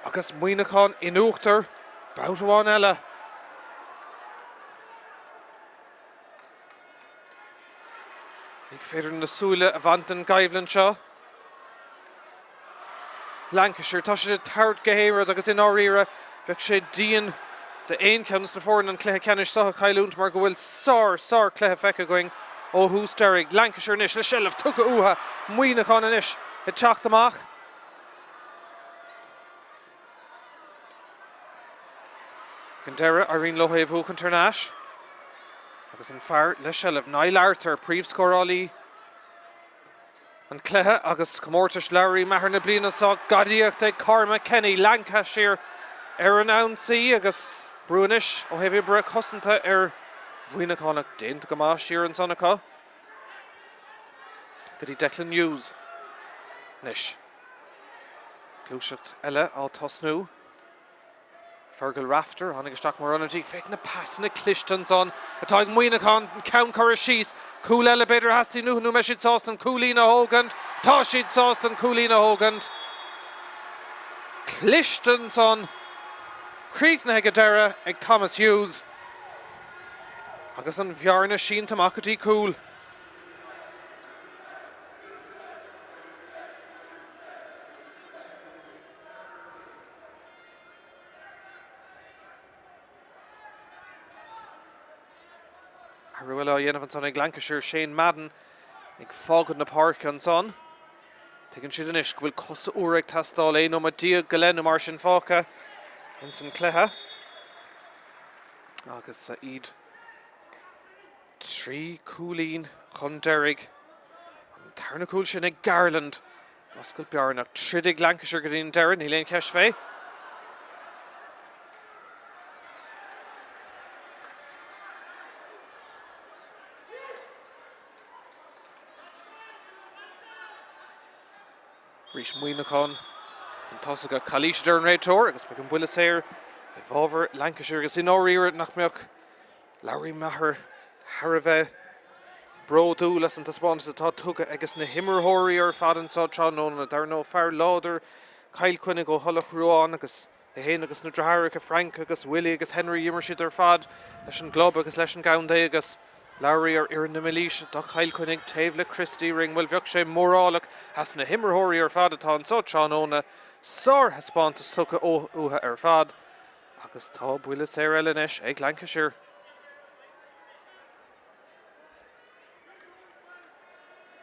agus Muineachán in uachtar babhta amháin eile. Ní féidir na súile a bhaint den gcoimhlint seo. Lancashire, tá siad ag tabhairt gach aon rud agus i ndáiríre bheadh sé dian d'aon cheann de na foirne an cluiche ceannais seo a chailliúint mar go bhfuil sár, sár chluiche feicthe againn ó thús deiridh. Lancashire anois le seilbh tugtha uathu. Muineachán anois ag teacht amach. Ag an deireadh, éiríonn leo é a bhuachaint thar n-ais agus an fear le seilbh, Niall Arthur, príomhscórálaí an chluiche agus comórtais Lowry Maher na bliana seo, gadaíocht ag Cormac Kenny, Lancashire ar an ionsaí agus brú anois ó thaobh oibre cosanta ar Mhuineachán ach déanta go maith siar ansan acu go dtí Declan Hughes anois. Gluaiseacht eile á tosnú. Fergal Rafter tháinig isteach mar ionadaí. Féach na pasanna cliste ansan atá ag Muineachán. An ceann curtha síos. Cúl eile b'fhéidir a theastaíonn uathu nó an mbeidh siad sásta an cúilín a thógaint? Tá siad sásta an cúilín a thógaint. Cliste ansan. Críochnaithe ag an deireadh ag Thomas Hughes. Agus an bhearna sínte amach go dtí cúl. Athrú eile á dhéanamh ansan ag Lancashire, Shane Madden ag fágaint na páirce ansan. Tuigeann siad anois go bhfuil cosa úra ag teastáil, 11 nóiméad go leith nó mar sin fágtha ins an cluiche agus iad 3 cúilín chun deiridh. An tarna cúl sin ag Garland. Oscailt bearna. Troidfidh Lancashire go dtí an deireadh, níl aon cheist fé. Arís Muineachán chun tosaigh ach calaois a deir an réiteoir agus beidh an buille saor i bhfabhar Lancashire agus i ndáiríre nach mbeadh Lowry Maher thar a bheith bródúil as an taispeántas atá tugtha ages na himreoirí ar fad anseo tráthnóna. Dar ndóigh, fear láidir Chill Chainnigh ó Thulach Ruáin agus é féin agus na deartháireacha Frank agus Willie agus Henry, d'imir siad ar fad leis an gclub agus leis an gcontae agus. Lowry ar fhoireann na Mílaoise do Chill Chainnigh taobh le Chris Deering. Bhuel, bheadh sé mórálach as na himreoirí ar fad atá anseo tráthnóna. Sárthaispeántas tugtha uathu ar fad agus tá buille saor eile anois ag Lancashire.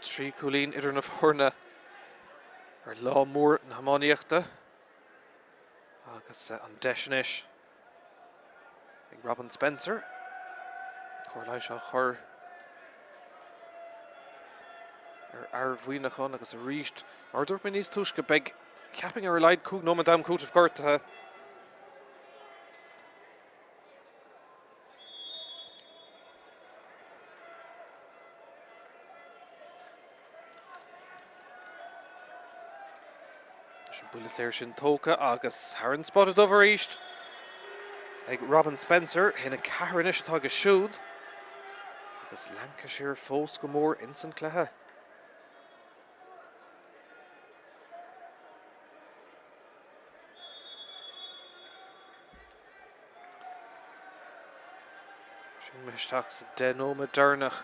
3 chúilín idir na foirne ar lá mór na hiománaíochta agus an deis anois ag Robin Spencer cóir leighis á chur ar fhear Mhuineacháin agus arís, mar a dúirt mé níos túisce, beidh, cheapfainn ar a laghad 5 nóiméad d'am cúitimh gortaithe. Leis an buille saor sin tógtha agus thar an spota dubh arís ag Robin Spencer. 1-4 anois atá aige siúd agus Lancashire fós go mór ins an cluiche. Sin imithe isteach sa 10 nóiméad deireanach.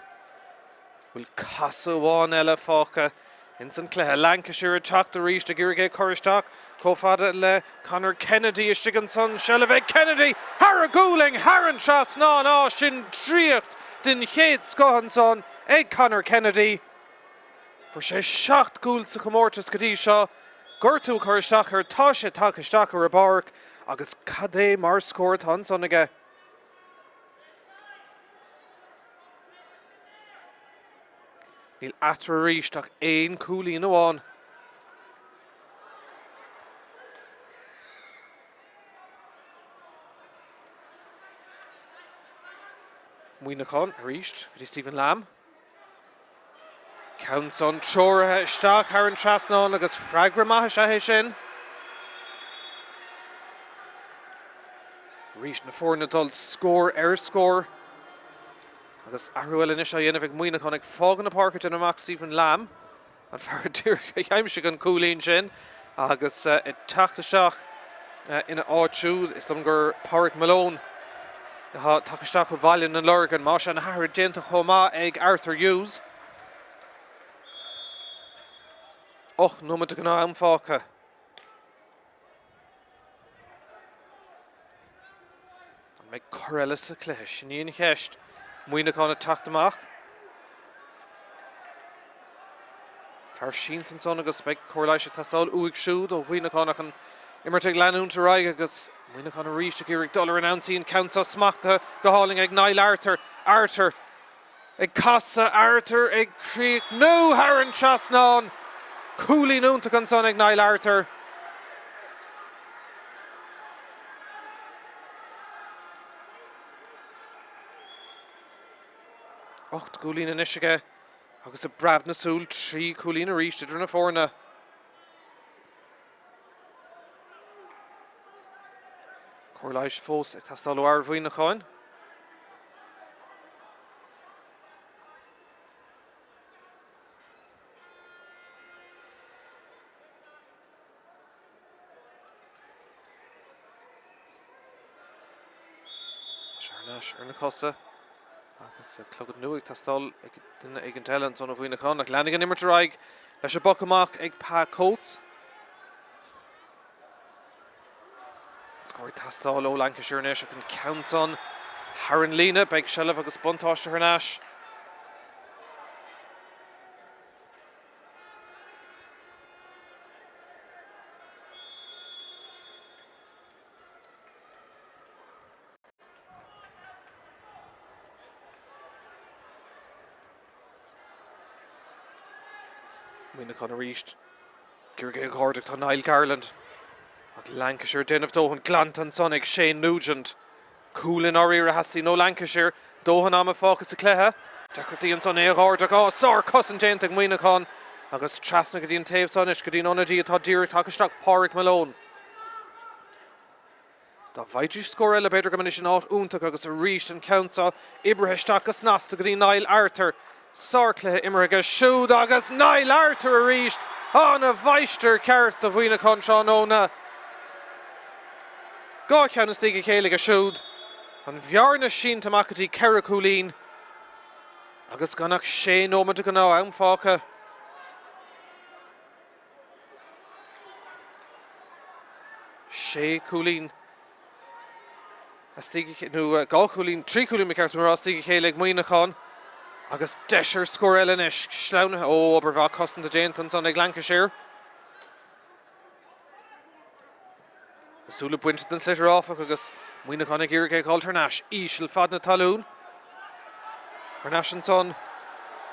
Bhfuil casadh amháin eile fágtha ins an cluiche. Lancashire ag teacht arís ag iarraidh é a chur isteach chomh fada le Conor Kennedy istigh ansan. Seilbh ag Kennedy thar a ghualainn, thar an trasnán. Á, sin draíocht den chéad scoth ansan ag Conor Kennedy. Fuair sé 7 gcúl sa chomórtas go dtí seo. Gortú ag cur isteach air, tá sé tagtha isteach ar an bpáirc agus cad é mar scór atá ansan aige. Níl eatarthu arís ach aon chúilín amháin. Muineachán arís go dtí Stephen Lamb. Ceann san treoraithe isteach thar an trasnán agus freagra maith is ea é sin. Arís na foirne ag dul scór ar scór. Agus athrú eile anois á dhéanamh ag Muineachán ag fágáil na páirce ag déanamh amach Stephen Lamb. An fear díreach a d'aimsigh an cúilín sin agus ag teacht isteach ina áit siúd, is dóigh gur Pádraig Malone atá tagtha isteach ó Bhaile na Lorgan. Más ea, na hathruithe déanta chomh maith ag Arthur Hughes. 8 nóiméad de ghnáth-am fágtha. An mbeidh cor eile sa chluiche? Sin í an cheist. Muineachán ag teacht amach. Fear sínte ansan agus beidh cóir leighis ag teastáil uaidh siúd ó Mhuineachán ach an imirt ag leanúint ar aghaidh agus Muineachán arís ag iarraidh dul ar an ionsaí. An ceann seo smachtaithe go hálainn ag Niall Arthur. Arthur Ag casadh Arthur ag críochnú thar an trasnán. Cúilín iontach ansan ag Niall Arthur. 8 gcúilín anois aige agus i bpreab na súl, 3 chúilín arís idir na foirne. Cóir leighis fós ag teastáil ó fhear Mhuineacháin. Tá sé thar n-ais ar na cosa agus clogad nua ag teastáil ag duine éigin eile ansan ó Mhuineachán ach leanfaidh an imirt ar aghaidh leis an bpoc amach ag Pa Coates. Scór ag teastáil ó Lancashire anois ach an ceann san thar an líne. Beidh seilbh agus buntáiste thar n-ais. Muineachán arís. Ag iarraidh é a ardú tá Niall Garland. Ach Lancashire ag déanamh dóthain glanta ansan ag Shane Nugent. Cúl i ndáiríre a theastaíonn ó Lancashire. Dóthain ama fágtha sa chluiche. Deacrachtaí ansan é a ardú. Á, sár-chosaint déanta ag Muineachán. Agus trasna go dtí an taobh so anois, go dtí an ionadaí atá díreach tagtha isteach, Pádraig Malone. Dá bhfaighidís scór eile, b'fhéidir go mbeidís in áit iontach agus arís an ceann seo oibrithe isteach go snasta go dtí Niall Arthur. Sárchluiche imeartha aige siúd agus Niall Arthur arís! Ana mháistir ceart do Mhuineachán tráthnóna. 2 cheann istigh a chéile aige siúd. An bhearna sínte amach go dtí 4 chúilín. Agus gan ach sé nóiméad de ghnáth-am fágtha. Sé chúilín istigh, nó dhá chúilín, trí chúilín ba cheart dom a rá, istigh a chéile ag Muineachán. Agus deis ar scór eile anois, sleamhnaithe, ó, obair mhaith cosanta déanta ansan ag Lancashire. Na súile bainte den sliotar áfach agus Muineachán ag iarraidh é a dh'fháilt thar n-ais. Íseal fad na talún. Thar n-ais ansan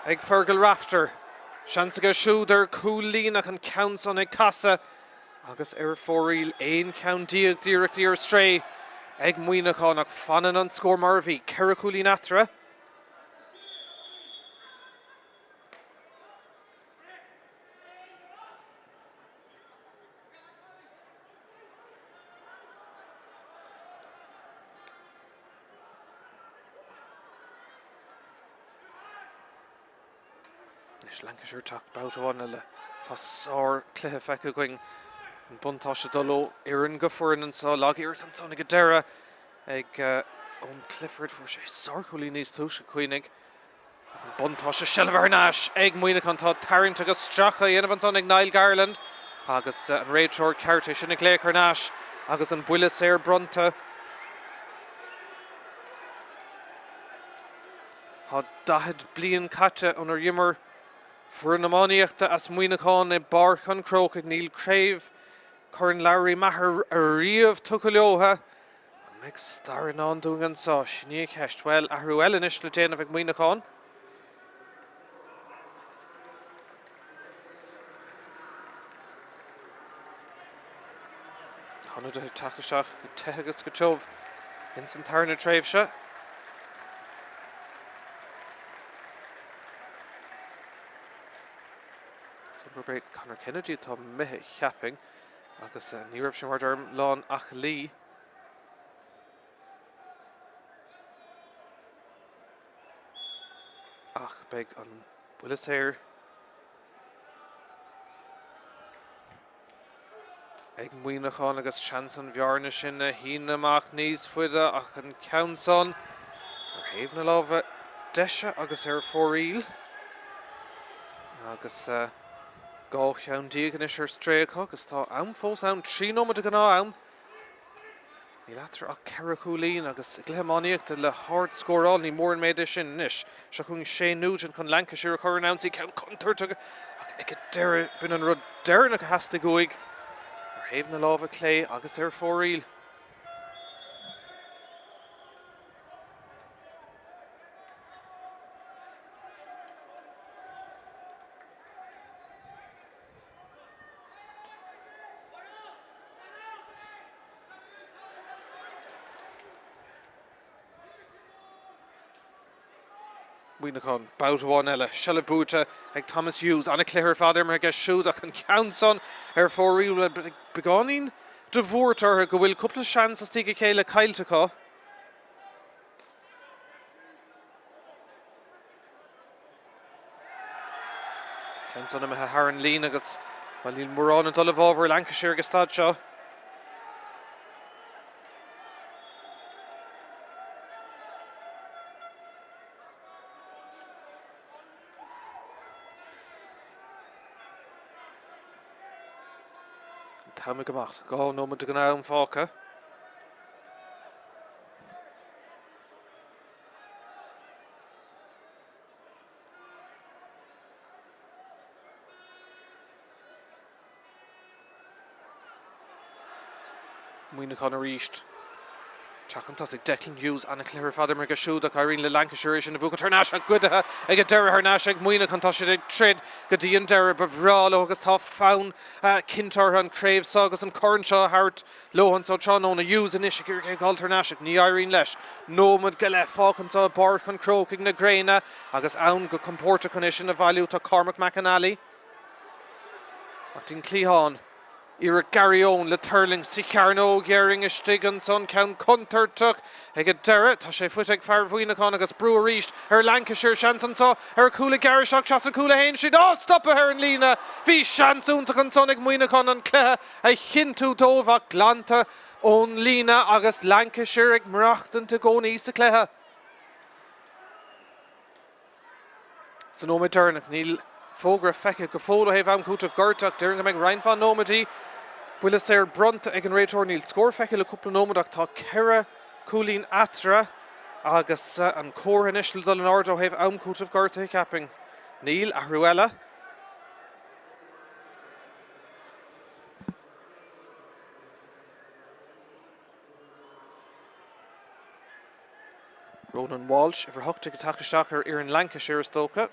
ag Fergal Rafter. Seans aige siúd ar chúilín ach an ceann san ag casadh agus ar fóraoil. 11 ceann d'iarrachtaí ar strae ag Muineachán ach fanann an scór mar a bhí, ceithre chúilín eatarthu. Anois Lancashire ag teacht babhta amháin eile. Tá sár-chluiche feicthe againn. An buntáiste ag dul ó fhoireann go foireann anseo. Lag-iarracht ansan ag an deireadh ag Eoin Clifford. Fuair sé sárchúilín níos túisce, cuimhnigh. An buntáiste seilbh thar n-ais ag Muineachán. Tá tarraingt agus stracadh á dhéanamh ansan ag Niall Garland agus an réiteoir ceart é sin a ghlaoch thar n-ais agus an buille saor bronnta. Tá 40 bliain caite ónar imir foireann iománaíochta as Muineachán i bPáirc an Chrócaigh. Níl craobh Chorn Lowry Maher ariamh tugtha leo. An mbeidh stair i ndán dúinn anseo? Sin í an cheist. Bhuel, athrú eile anois le déanamh ag Muineachán. Na hionadaithe ag teacht isteach go te agus go tiubh ins an tarna tréimhse. Is gurb é Conor Kennedy atá imithe, cheapfainn. Agus ní raibh sé mar deirim lán aclaí. Ach beidh an buille saor ag Muineachán agus seans an bhearna sin a shíneadh amach níos faide ach an ceann san ar thaobh na láimhe deise agus ar fóraoil. Agus 12 cheann anois ar strae acu agus tá am fós ann, 3 nóiméad de ghnáth-am. Níl eatarthu ach ceithre chúilín agus i gcluiche iománaíochta le hard-scóráil ní mór an méid é sin anois. Seo chugainn Shane Nugent chun Lancashire a chur ar an ionsaí, ceann contúirteach ach ag an deireadh b'in an rud deireanach a theastaigh uaidh ar thaobh na láimhe clé agus ar fóraoil. Muineachán, babhta amháin eile, seilbh buaite ag Thomas Hughes. An-chluiche ar fad imeartha aige siúd ach an ceann san ar fóraoil beagáinín de bhuairt orthu go bhfuil cúpla seans istigh a chéile caillte acu. Ceann san imithe thar an líne agus, bhuel, níl mórán ag dul i bhfabhar Lancashire ag an staid seo. An t-am ag imeacht, 2 nóiméad den am fágtha. Muineachán arís. Teacht chun tosaigh Declan Hughes, an-chluiche ar fad imeartha aige siúd ach éiríonn le Lancashire é sin a bhuachan thar n-ais ach goidte ag an deireadh thar n-ais ag Muineachán. Tá siad ag troid go dtí an deireadh. Ba bhreá leo agus tá fonn cinnte orthu an chraobh seo agus an corn seo a thabhairt leo anseo tráthnóna. Hughes anois ag iarraidh é a dh'fháilt thar n-ais ach ní éiríonn leis. Nóiméad go leith fágtha anseo i bPáirc an Chrócaigh na gréine agus ann go compóirteach chun é sin a bhailiú tá Cormac McAnally. Ach dtí an cliathán. Iarracht Gary Owen le tuirlingt sa chearnóg dheiridh istigh ansan, ceann contúirteach ag an deireadh. Tá sé faighte ag fear Mhuineacháin agus brú arís ar Lancashire. Seans anseo ar chúl ag gearradh isteach trasna cúl a haon siad. Á, stoptha ar an líne! Bhí seans iontach ansan ag Muineachán an cluiche a chinntiú dóibh ach glanta ón líne agus Lancashire ag maireachtaint i gcónaí sa chluiche. Sa nóiméad deireanach, níl fógra feicthe go fóill ó thaobh am cúitimh gortaithe ach déarfainn go mbeidh roinnt mhaith nóiméidí. Buille saor bronnta ag an réiteoir. Níl scór feicthe le cúpla nóiméad ach tá 4 cúilín eatarthu agus an comhartha anois le dul in airde ó thaobh am cúitimh gortaithe, ceapaim. Níl, athrú eile. Ronan Walsh, uimhir 18 ag teacht isteach ar fhoireann Lancashire is dócha.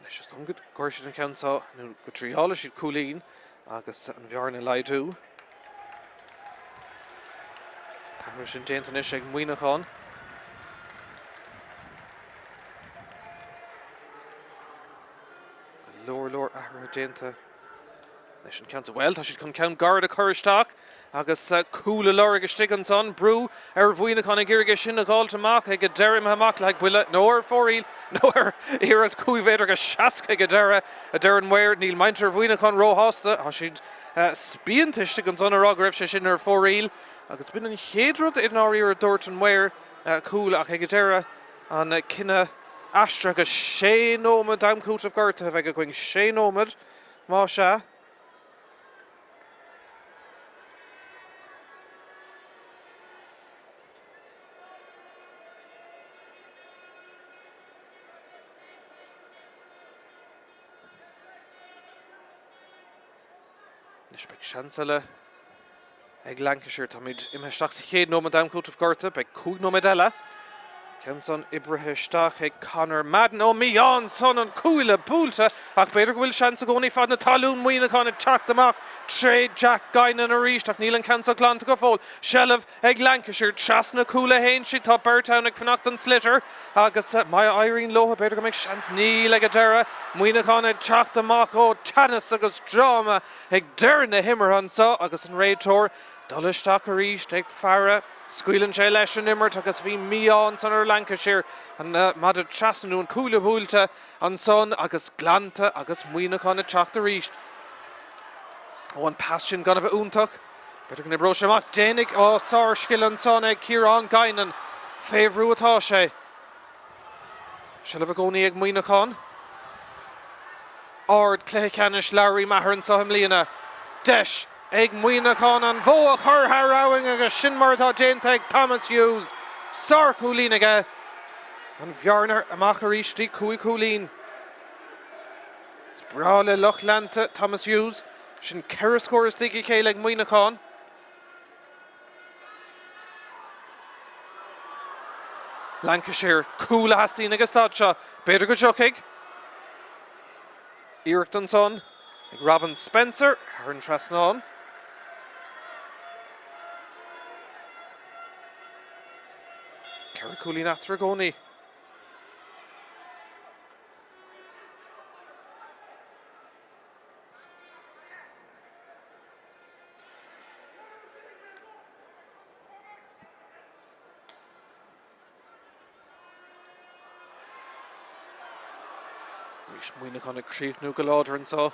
Anois is dóigh go gcuirfidh siad an ceann seo nó go dtriálfaidh siad cúilín agus an bhearna a laghdú. An t-athrú sin déanta anois ag Muineachán. Go leor leor athruithe déanta. Leis an ceann seo, bhuel, tá siad chun ceann gairid a chur isteach agus cúl a lorg istigh ansan. Brú ar Mhuineachán ag iarraidh é sin a dh'fháilt amach ag an deireadh, imithe amach le haghaidh buille nó ar fóraoil nó ar iarracht 5 mhéadar go 60 ag an deireadh, a deir an maor. Níl muintir Mhuineacháin róshásta. Tá siad spíonta istigh ansan ag rá go raibh sé sin ar fóraoil agus b'in an chéad rud i ndáiríre a dúirt an maor, cúl ach ag an deireadh an cinneadh aistrithe agus sé nóiméad d'am cúitimh gortaithe a bheidh againn. Sé nóiméad. Más ea. Anois beidh seans eile ag Lancashire. Táimid imithe isteach sa chéad nóiméad d'am cúitimh gortaithe. Beidh 5 nóiméad eile. Ceann san oibrithe isteach ag Conor Madden. Ó mí-ádh ansan an cuaille buailte ach b'fhéidir go bhfuil seans i gcónaí fad na talún Muineachán ag teacht amach tré Jack Guinan arís ach níl an ceann seo glanta go fóill. Seilbh ag Lancashire trasna cúl a haon siad. Tá beirt ann ag fanacht don sliotar agus má éiríonn leo b'fhéidir go mbeidh seans. Níl ag an deireadh. Muineachán ag teacht amach ó teannas agus dráma Ag deireadh na himeartha anseo agus an réiteoir dul isteach arís ag faire, scaoileann sé leis an imirt agus bhí mí-ádh ansan ar Lancashire, an maide trasna nó an cuaille buailte ansan agus glanta agus Muineachán ag teacht arís. Ó an pas sin gan a bheith iontach, b'fhéidir go n-oibreoidh sé amach. Déanfaidh, ó sár-scil ansan ag Ciarán Guinan. Fé bhrú atá sé. Seilbh i gcónaí ag Muineachán. Ard Cluiche Ceannais Lory Meagher anseo i mbliana. Deis ag Muineachán an bhó a chur thar abhainn agus sin mar atá déanta ag Thomas Hughes. Sárchúilín aige. An bhearna amach arís dtí 5 chúilín. Is breá le lucht leanta Thomas Hughes. Sin 4 scór as a chéile ag Muineachán. Lancashire, cúl a theastaíonn ag an staid seo. B'fhéidir go dtiocfaidh. Iarracht ansan ag Robin Spencer thar an trasnán. 4 cúilín eatarthu i gcónaí. Arís Muineachán ag críochnú go láidir anseo.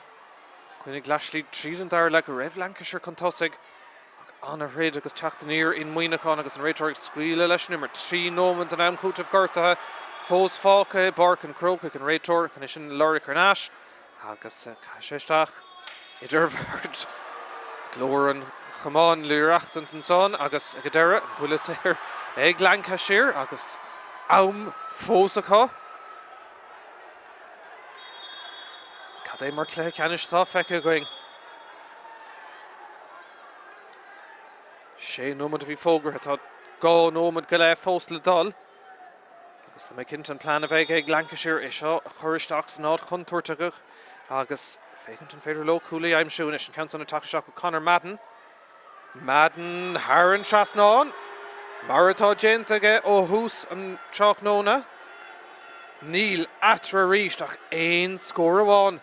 Coinnigh leathshlí tríd an dara leath go raibh Lancashire chun tosaigh ach an-throid agus teacht aniar in Muineachán agus an réiteoir ag scaoileadh leis an imirt. 3 nóiméad den am cúitimh gortaithe fós fágtha i bPáirc an Chrócaigh. An réiteoir chun é sin a lorg thar n-ais. Agus caithfidh sé isteach idir bheirt. Glór an chamáin le reachtaint ansan agus ag an deireadh, an buille saor ag Lancashire agus am fós acu. Cad é mar cluiche ceannais atá feicthe againn? Sé nóiméad a bhí fógartha, tá 2 nóiméad go leith fós le dul. Agus tá mé cinnte an plean a bheidh ag Lancashire é seo a chur isteach san áit chontúirteach agus féachaint an féidir leo cúl a aimsiú anois. An ceann san ag teacht isteach ó Conor Madden. Madden thar an trasnán, mar atá déanta aige ó thús an tráthnóna. Níl eatarthu arís ach aon scór amháin.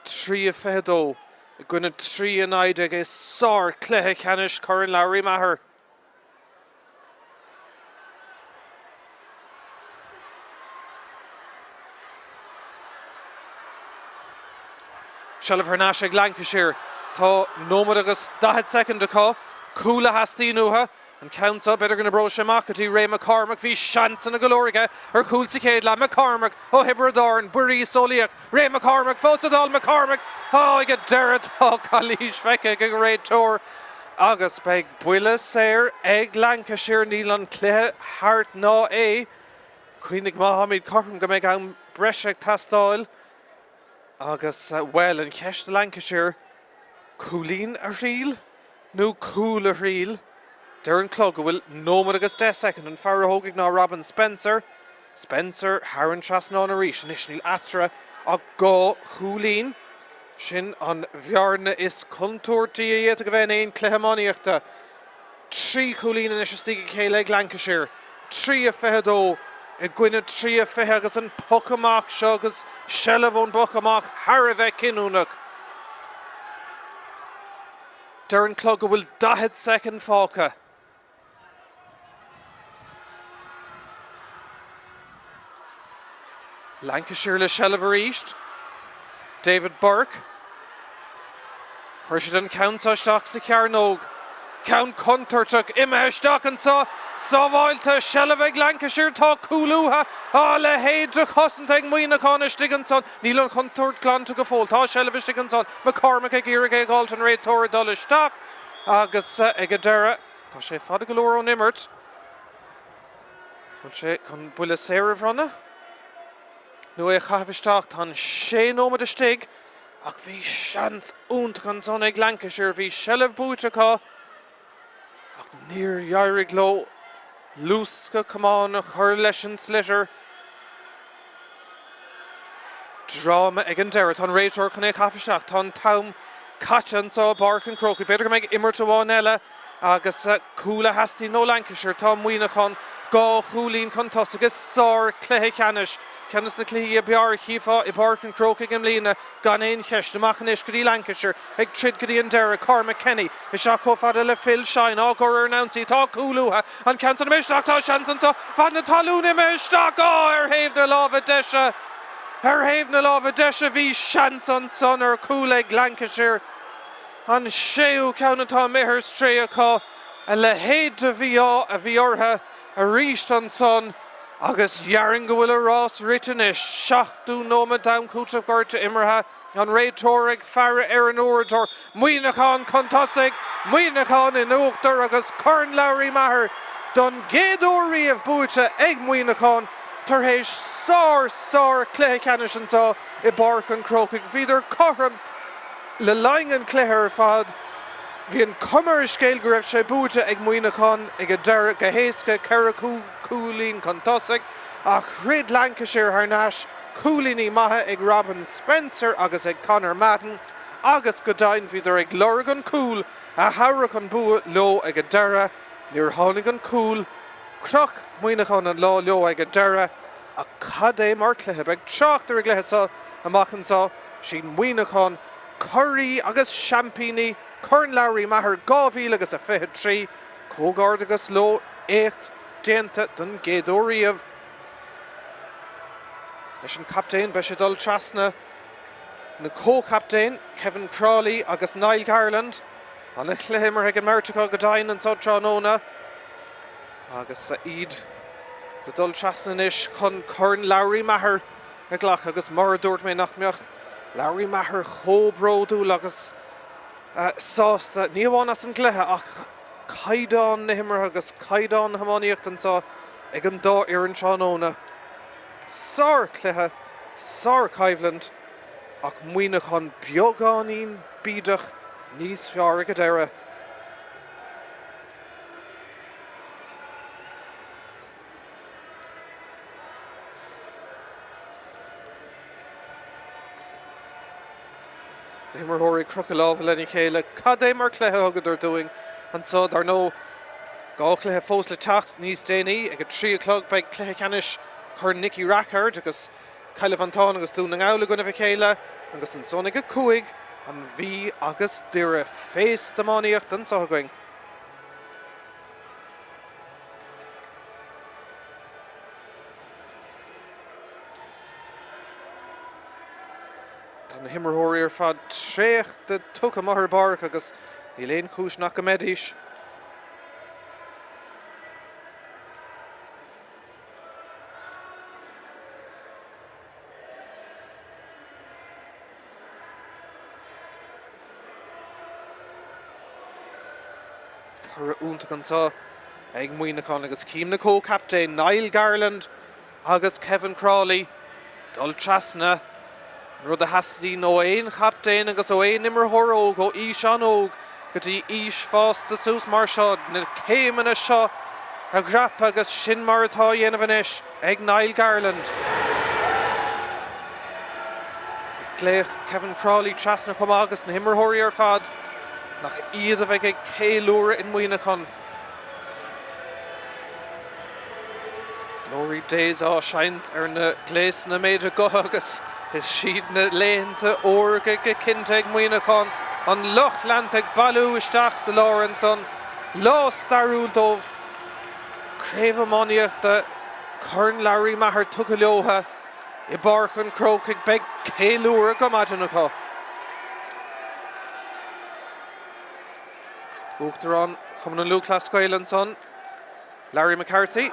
3 22 i gcoinne 3 19 i sár-chluiche ceannais Chorn Lory Meagher. Seilbh thar n-ais ag Lancashire. Tá nóiméad agus 40 soicind acu. Cúl a theastaíonn uathu. An ceann seo, b'fhéidir go n-oibreoidh sé amach go dtí Ray McCormack. Bhí seansanna go leor aige ar chúl sa chéad leath. McCormack ó Thiobraid Árann, Buiríos Ó Liach, Ray McCormack fós ag dul, McCormack! Á, ag an deireadh tá calaois feicthe ag an réiteoir agus beidh buille saor ag Lancashire. Níl an cluiche thart ná é. Cuimhnigh má táimid cothrom go mbeidh am breise ag teastáil. Agus, bhuel, an cheist do Lancashire, cúilín a thriail nó cúl a thriail? Deir an clog go bhfuil nóiméad agus 10 soicind. An fear a thógfaidh ná Robin Spencer. Spencer thar an trasnán arís. Anois níl eatarthu ach dhá chúilín. Sin an bhearna is contúirtí a d'fhéadfadh a bheith in aon chluiche iománaíochta. 3 chúilín anois istigh a chéile ag Lancashire, 3 22 i gcoinne 3 20 agus an poc amach seo agus seilbh ón bpoc amach thar a bheith cinniúnach. Deir an clog go bhfuil 40 soicind fágtha. Lancashire le seilbh arís. David Burke. Chuir siad an ceann seo isteach sa chearnóg. Ceann contúirteach imithe isteach anseo. Sábháilte, seilbh ag Lancashire. Tá cúl uathu. A leithéid de chosaint ag Muineachán istigh ansan. Níl an chontúirt glanta go fóill. Tá seilbh istigh ansan. McCormack ag iarraidh é a dh'fháilt an réiteoir ag dul isteach agus ag an deireadh tá sé fada go leor ón imirt. Bhfuil sé chun buille saor a bhronnadh? Nó é a chaitheamh isteach? Tá an sé nóiméad istigh ach bhí seans iontach ansan ag Lancashire. Bhí seilbh buaite acu ach níor éirigh leo luascadh camáin a chur leis an sliotar. Dráma ag an deireadh. Tá an réiteoir chun é a chaitheamh isteach. Tá an t-am caite anseo i bPáirc an Chrócaigh. B'fhéidir go mbeidh imirt amháin eile. Agus cúl a theastaíonn ó Lancashire, tá Muineachán dhá chúilín chun tosaigh i sár-chluiche ceannais, ceann de na cluichí ab fhearr a chífeá i bPáirc an Chrócaigh i mbliana, gan aon cheist. Amach anois go dtí Lancashire, ag troid go dtí an deireadh, Cormac Kenny isteach chomh fada le Phil Shine, á gcur ar an ionsaí, tá cúl uathu, an ceann san imithe isteach, tá seans anseo, fad na talún imithe isteach, á, ar thaobh na láimhe deise, ar thaobh na láimhe deise, bhí seans ansan ar chúl ag Lancashire. An séú ceann atá imithe ar strae acu, a leithéid de mhí-ádh a bhí orthu arís ansan agus dhearfainn go bhfuil a rás rite anois. Seachtú nóiméad d'am cúitimh gorta imeartha, an réiteoir ag faire ar an uaireadóir, Muineachán chun tosaigh, Muineachán in uachtar agus Corn Lowry Maher don gcéad uair riamh buaite ag Muineachán tar éis sár, sár chluiche ceannais anseo i bPáirc an Chrócaigh. Bhíodar cothrom. Le linn an chluiche ar fad, bhí an chuma ar an scéal go raibh sé buaite ag Muineachán ag an deireadh go héasca, 4 chúilín chun tosaigh, ach throid Lancashire thar n-ais, cúilíní maithe ag Robin Spencer agus ag Conor Madden agus go deimhin bhíodar ag lorg an cúl a thabharfadh an bua leo ag an deireadh. Níor tháinig an cúl. Chroch Muineachán an lá leo ag an deireadh. Ach cad é mar chluiche! Beidh trácht ar an gcluiche seo amach anseo. Siad Muineachán curaí agus seaimpíní Chorn Lowry Maher 2023. Comhghairdeachas leo, éacht déanta don gcéad uair riamh. Leis an captaen, beidh sé ag dul trasna na comhchaptaein, Kevin Crowley agus Niall Garland. Ana-chluiche imeartha ag an mbeirt acu go deimhin anseo tráthnóna. Agus iad le dul trasna anois chun Corn Lowry Maher a ghlacadh agus mar a dúirt mé nach mbeadh Lowry Maher chomh bródúil agus sásta, ní amháin as an gcluiche ach caighdeán na himeartha agus caighdeán na hiománaíochta anseo ag an dá fhoireann tráthnóna. Sár-chluiche, sár-choimhlint ach Muineachán beagáinín bídeach níos fearr ag an deireadh. Na himreoirí ag croitheadh lámha lena chéile. Cad é mar chluiche a thugadar dúinn anseo? Dar ndóigh, 2 chluiche fós le teacht níos déanaí. Ag a 3 a chlog beidh cluiche ceannais Chorn Nicky Rackard agus Cill Mhantáin agus Dún na nGall i gcoinnibh a chéile agus ansan ag a 5, an Mhí agus Doire. Féasta iománaíochta anseo againn. Tá na. na himreoirí ar fad traochta tugtha amach ar an bpáirc agus níl aon chúis nach go mbeidís. Toradh iontach anseo ag Muineachán agus cím na comhchaptaein Niall Garland agus Kevin Crowley dul trasna, an rud a theastaíonn ó aon chaptaen agus ó aon imreoir óg ó aois an-óg go dtí aois fásta suas mar seo, na céimeanna seo a dhreapadh agus sin mar atá á dhéanamh anois ag Niall Garland. Ag glaoch Kevin Crowley trasna chomh maith agus na himreoirí ar fad, nach iad a bheidh ag ceiliúradh in Muineachán. Glory Days á seinnt ar na gléasanna méadaithe gutha agus is iad na laethanta órga go cinnte ag Muineachán, an lucht leanta ag bailiú isteach sa lár ansan. Lá stairiúil dóibh. Craobh Iománaíochta Corn Larry Maher tugtha leotha i bPáirc an Chrócaigh. Beidh ceiliúradh go maidin acu. Uachtarán Chumann na Lúthchleas Gael ansan, Larry McCarthy.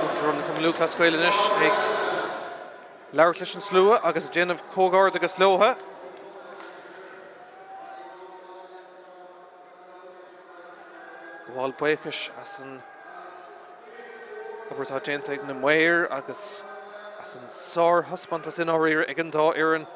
Uachtarán Chumann Lúthchleas Gael anois ag labhairt leis an slua agus ag déanamh comhghairdeachas leotha. Gabháil buíochais as an obair atá déanta ag na maoir agus as an sárthaispeántas i ndáiríre ag an dá fhoireann.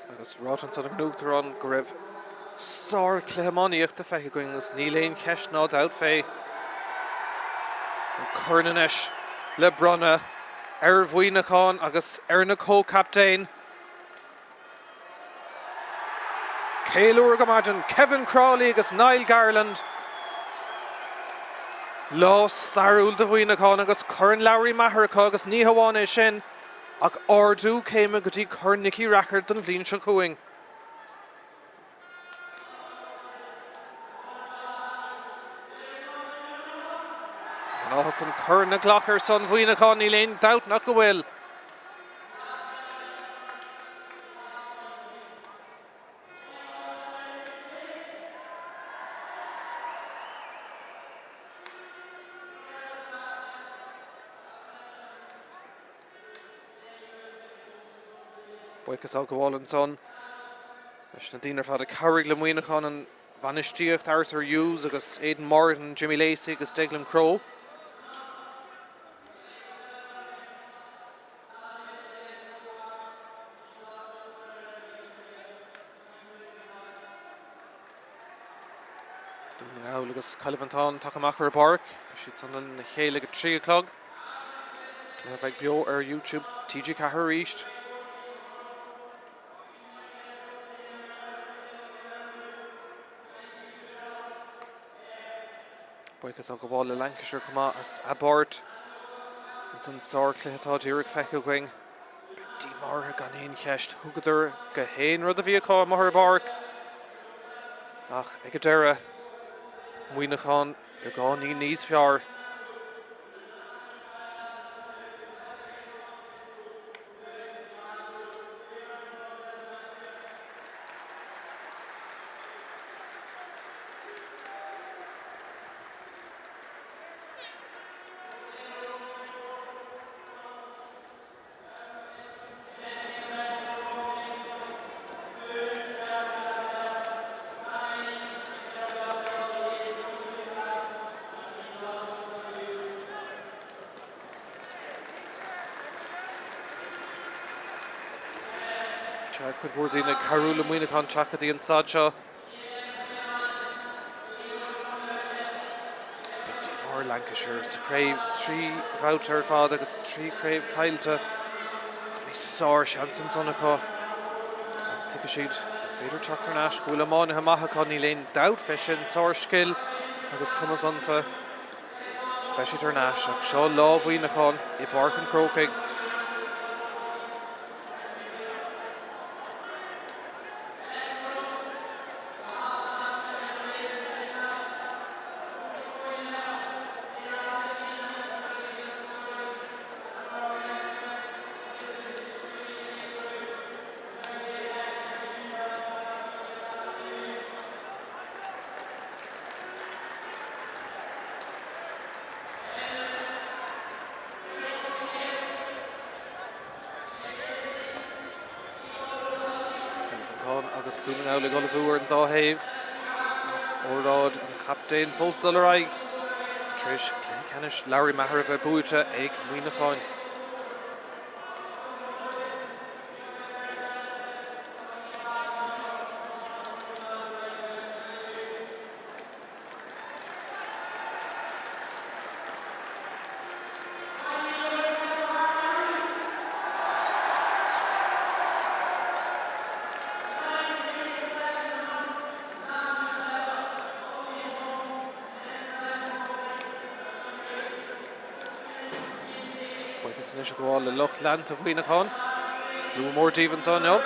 Agus ráite ansan ag an Uachtarán go raibh sárchluiche iománaíochta feicthe againn agus níl aon cheist ná dabht fé. An corn anois le bronnadh ar Mhuineachán agus ar na comhchaptaein. Ceiliúradh go maidin, Kevin Crowley agus Niall Garland. Lá stairiúil do Mhuineachán agus Corn Lowry Maher acu agus ní hamháin é sin ach ardú céime go dtí Corn Nicky Rackard don bhliain seo chugainn. An-áthas an corn a ghlacadh ar son Mhuineacháin, níl aon dabht nach go bhfuil. Buíochas á ghabháil ansan leis na daoine ar fad a chabhraigh le Muineachán, an bhainistíocht, Arthur Hughes agus Aidan Morgan, Jimmy Lacey agus Declan Crowe. Dún na nGall agus Cill Mhantáin tagtha amach ar an bpáirc. Beidh siad san lena chéile ag a 3 a chlog. Cluiche a bheidh beo ar YouTube TG4 arís. Buíochas á ghabháil le Lancashire chomh maith as a bpáirt ins an sárchluiche atá díreach feicthe againn. Beidh díomá orthu gan aon cheist. Thugadar gach aon rud a bhí acu amuigh ar an bpáirc ach ag an deireadh, Muineachán beagáinín níos fearr. Tá cuid mhór daoine ag cabhrú le Muineachán teacht go dtí an staid seo. Beidh díomá ar Lancashire sa chraobh, 3 bhabhta ar fad agus 3 chraobh caillte. Bhí sár-sheans ansan acu ach tuigfidh siad gur. féidir teacht thar n-ais, go bhfuil iománaithe maithe acu, níl aon dabht fé sin, sár-scil agus cumas iontu. Beidh siad thar n-ais ach seo lá Mhuineacháin i bPáirc an Chrócaigh. Cill Mhantáin agus Dún na nGall ag ullmhú ar an dá thaobh ach óráid an chaptaein fós dul ar aghaidh tar éis cluiche ceannais Lory Meagher a bheith buaite ag Muineachán. Buíochas anois a ghabháil le lucht leanta Mhuineacháin. Slua mór díobh anseo inniu.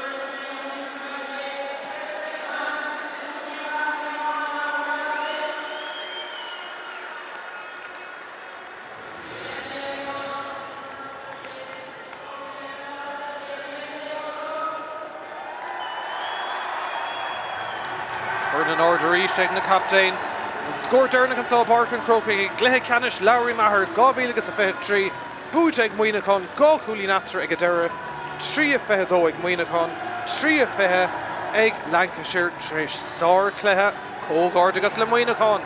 Corn in airde arís ag na captaein. An scór deireanach anseo i bPáirc an Chrócaigh i gcluiche ceannais Lory Meagher 2023, buaite ag Muineachán, 2 chúilín eatarthu ag an deireadh, 3-22 ag Muineachán, 3-20 ag Lancashire tar éis sárchluiche. Comhghairdeachas le Muineachán!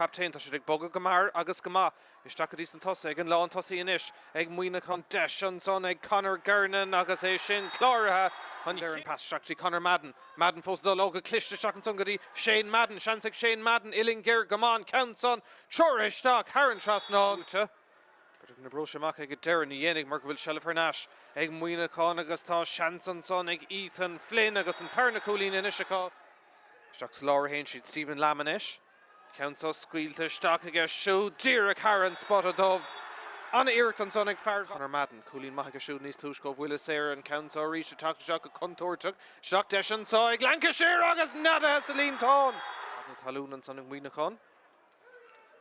Captaen, tá siad ag bogadh go mear agus go maith isteach go dtí san tosaigh ag an lántosaí anois ag Muineachán. Deis ansan ag Conor Gernon agus é sin cláraithe. An deireadh an pas isteach go dtí Conor Madden. Madden fós ag dul ó go cliste isteach ansan go dtí Shane Madden. Seans ag Shane Madden, uillinn ghéar go maith an ceann san treoraithe isteach thar an trasnán. B'fhéidir go n-oibreoidh sé amach ag an deireadh, ní dhéanfaidh mar go bhfuil seilbh thar n-ais ag Muineachán agus tá seans ansan ag Ethan Flynn agus an tarna cúilín anois acu. Isteach sa lár a théann siad, Stephen Lamb anois. Ceann seo scaoilte isteach aige siúd díreach thar an spota dubh. An-iarracht ansan ag fear Conor Madden. Cúilín maith aige siúd níos túisce ó bhuille saor. An ceann seo arís ag teacht isteach go contúirteach. Isteach deis anseo ag Lancashire agus neadaithe sa líontán. Na talún ansan ag Muineachán.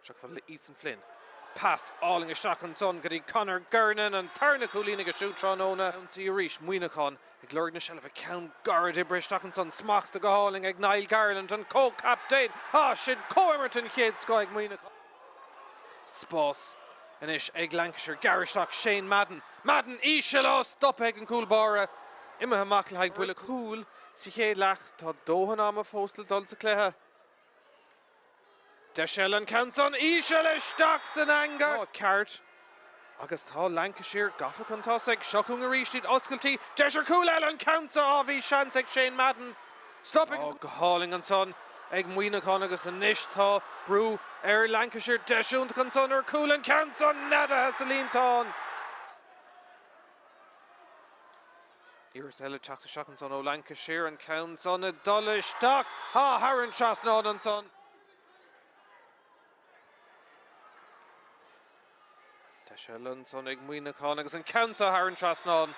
Isteach fada le Ethan Flynn. Pas álainn isteach ansan go dtí Conor Gernon, an tarna cúilín aige siúd tráthnóna. Ionsaí arís, Muineachán ag lorg na seilbhe, ceann gairid oibrithe isteach ansan, smachtaithe go hálainn ag Niall Garland, an comhchaptaen. Ah, sin comhimirt den chéad scoth ag Muineachán. Spás anois ag Lancashire, gearr isteach Shane Madden. Madden íseal, á, stoptha ag an gcúl báire. Imithe amach le haghaidh buille cúil sa chéad leath. Tá dóthain ama fós le dul sa chluiche. Deis eile an ceann san íseal isteach san eangach. Ceart agus tá Lancashire gafa chun tosaigh. Seo chugainn arís iad oscailtí. Deis ar chúl eile an ceann seo. Á bhí seans ag Shane Madden. Stop ag. Go hálainn ansan ag Muineachán agus anois tá brú ar Lancashire. Deis iontach ansan ar chúl an ceann san neadaithe sa líontán. Iarracht eile teacht isteach ansan ó Lancashire, an ceann san ag dul isteach. Á, thar an trasnán ansan. Deis eile ansan ag Muineachán agus an ceann seo thar an trasnán.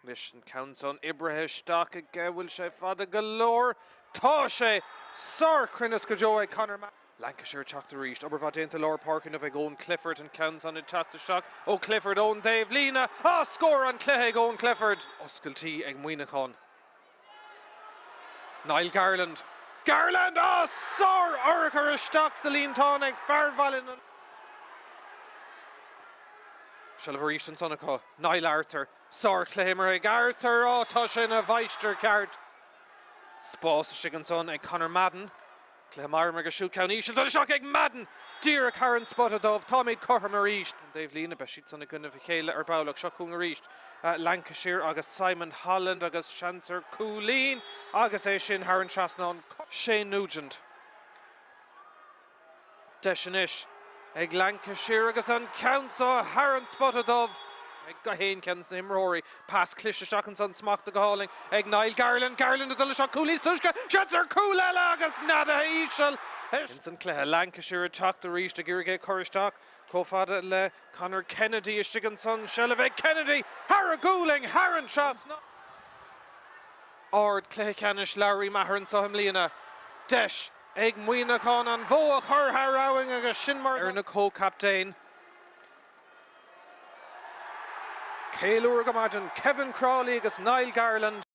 Anois an ceann san oibrithe isteach aige, bhfuil sé fada go leor? Tá sé! Sárchruinneas go deo ag Conor. Lancashire ag teacht arís. Obair mhaith déanta i lár páirce inniu ag Eoin Clifford. An ceann san ag teacht isteach ó Clifford ón dtaobh líne. Á, scór an chluiche ag Eoin Clifford! Oscailtí ag Muineachán. Niall Garland. Garland! Á, sár-urchar isteach sa líontán ag fear Bhaile na. Seilbh arís ansan acu. Niall Arthur. Sár-chluiche imeartha ag Arthur. Á, tá sé ina mháistir ceart. Spás istigh ansan ag Conor Madden. Cluiche maith imeartha aige siúd, ceann íseal dul isteach ag Madden! Díreach thar an spota dubh. Táimid cothrom arís. An dtaobh líne, beidh siad san i gcoinnibh a chéile ar ball ach seo chugainn arís Lancashire agus Simon Holland agus seans ar cúilín agus é sin thar an trasnán. Shane Nugent. Deis anois ag Lancashire agus an ceann seo thar an spota dubh. Ag gach aon cheann de na himreoirí. Pas cliste isteach ansan, smachtaithe go hálainn ag Niall Garland. Garland ag dul isteach, cúl níos túisce, seans ar chúl eile agus neadaithe íseal. Ins an cluiche, Lancashire ag teacht arís ag iarraidh é a chur isteach chomh fada le Conor Kennedy istigh ansan, seilbh ag Kennedy thar a ghualainn, thar an trasnán. Ard Cluiche Ceannais Lowry Maher anseo i mbliana. Deis ag Muineachán an bhó a chur thar abhainn agus sin mar ar na comhchaptaein. Ceiliúradh go maidin, Kevin Crowley agus Niall Garland.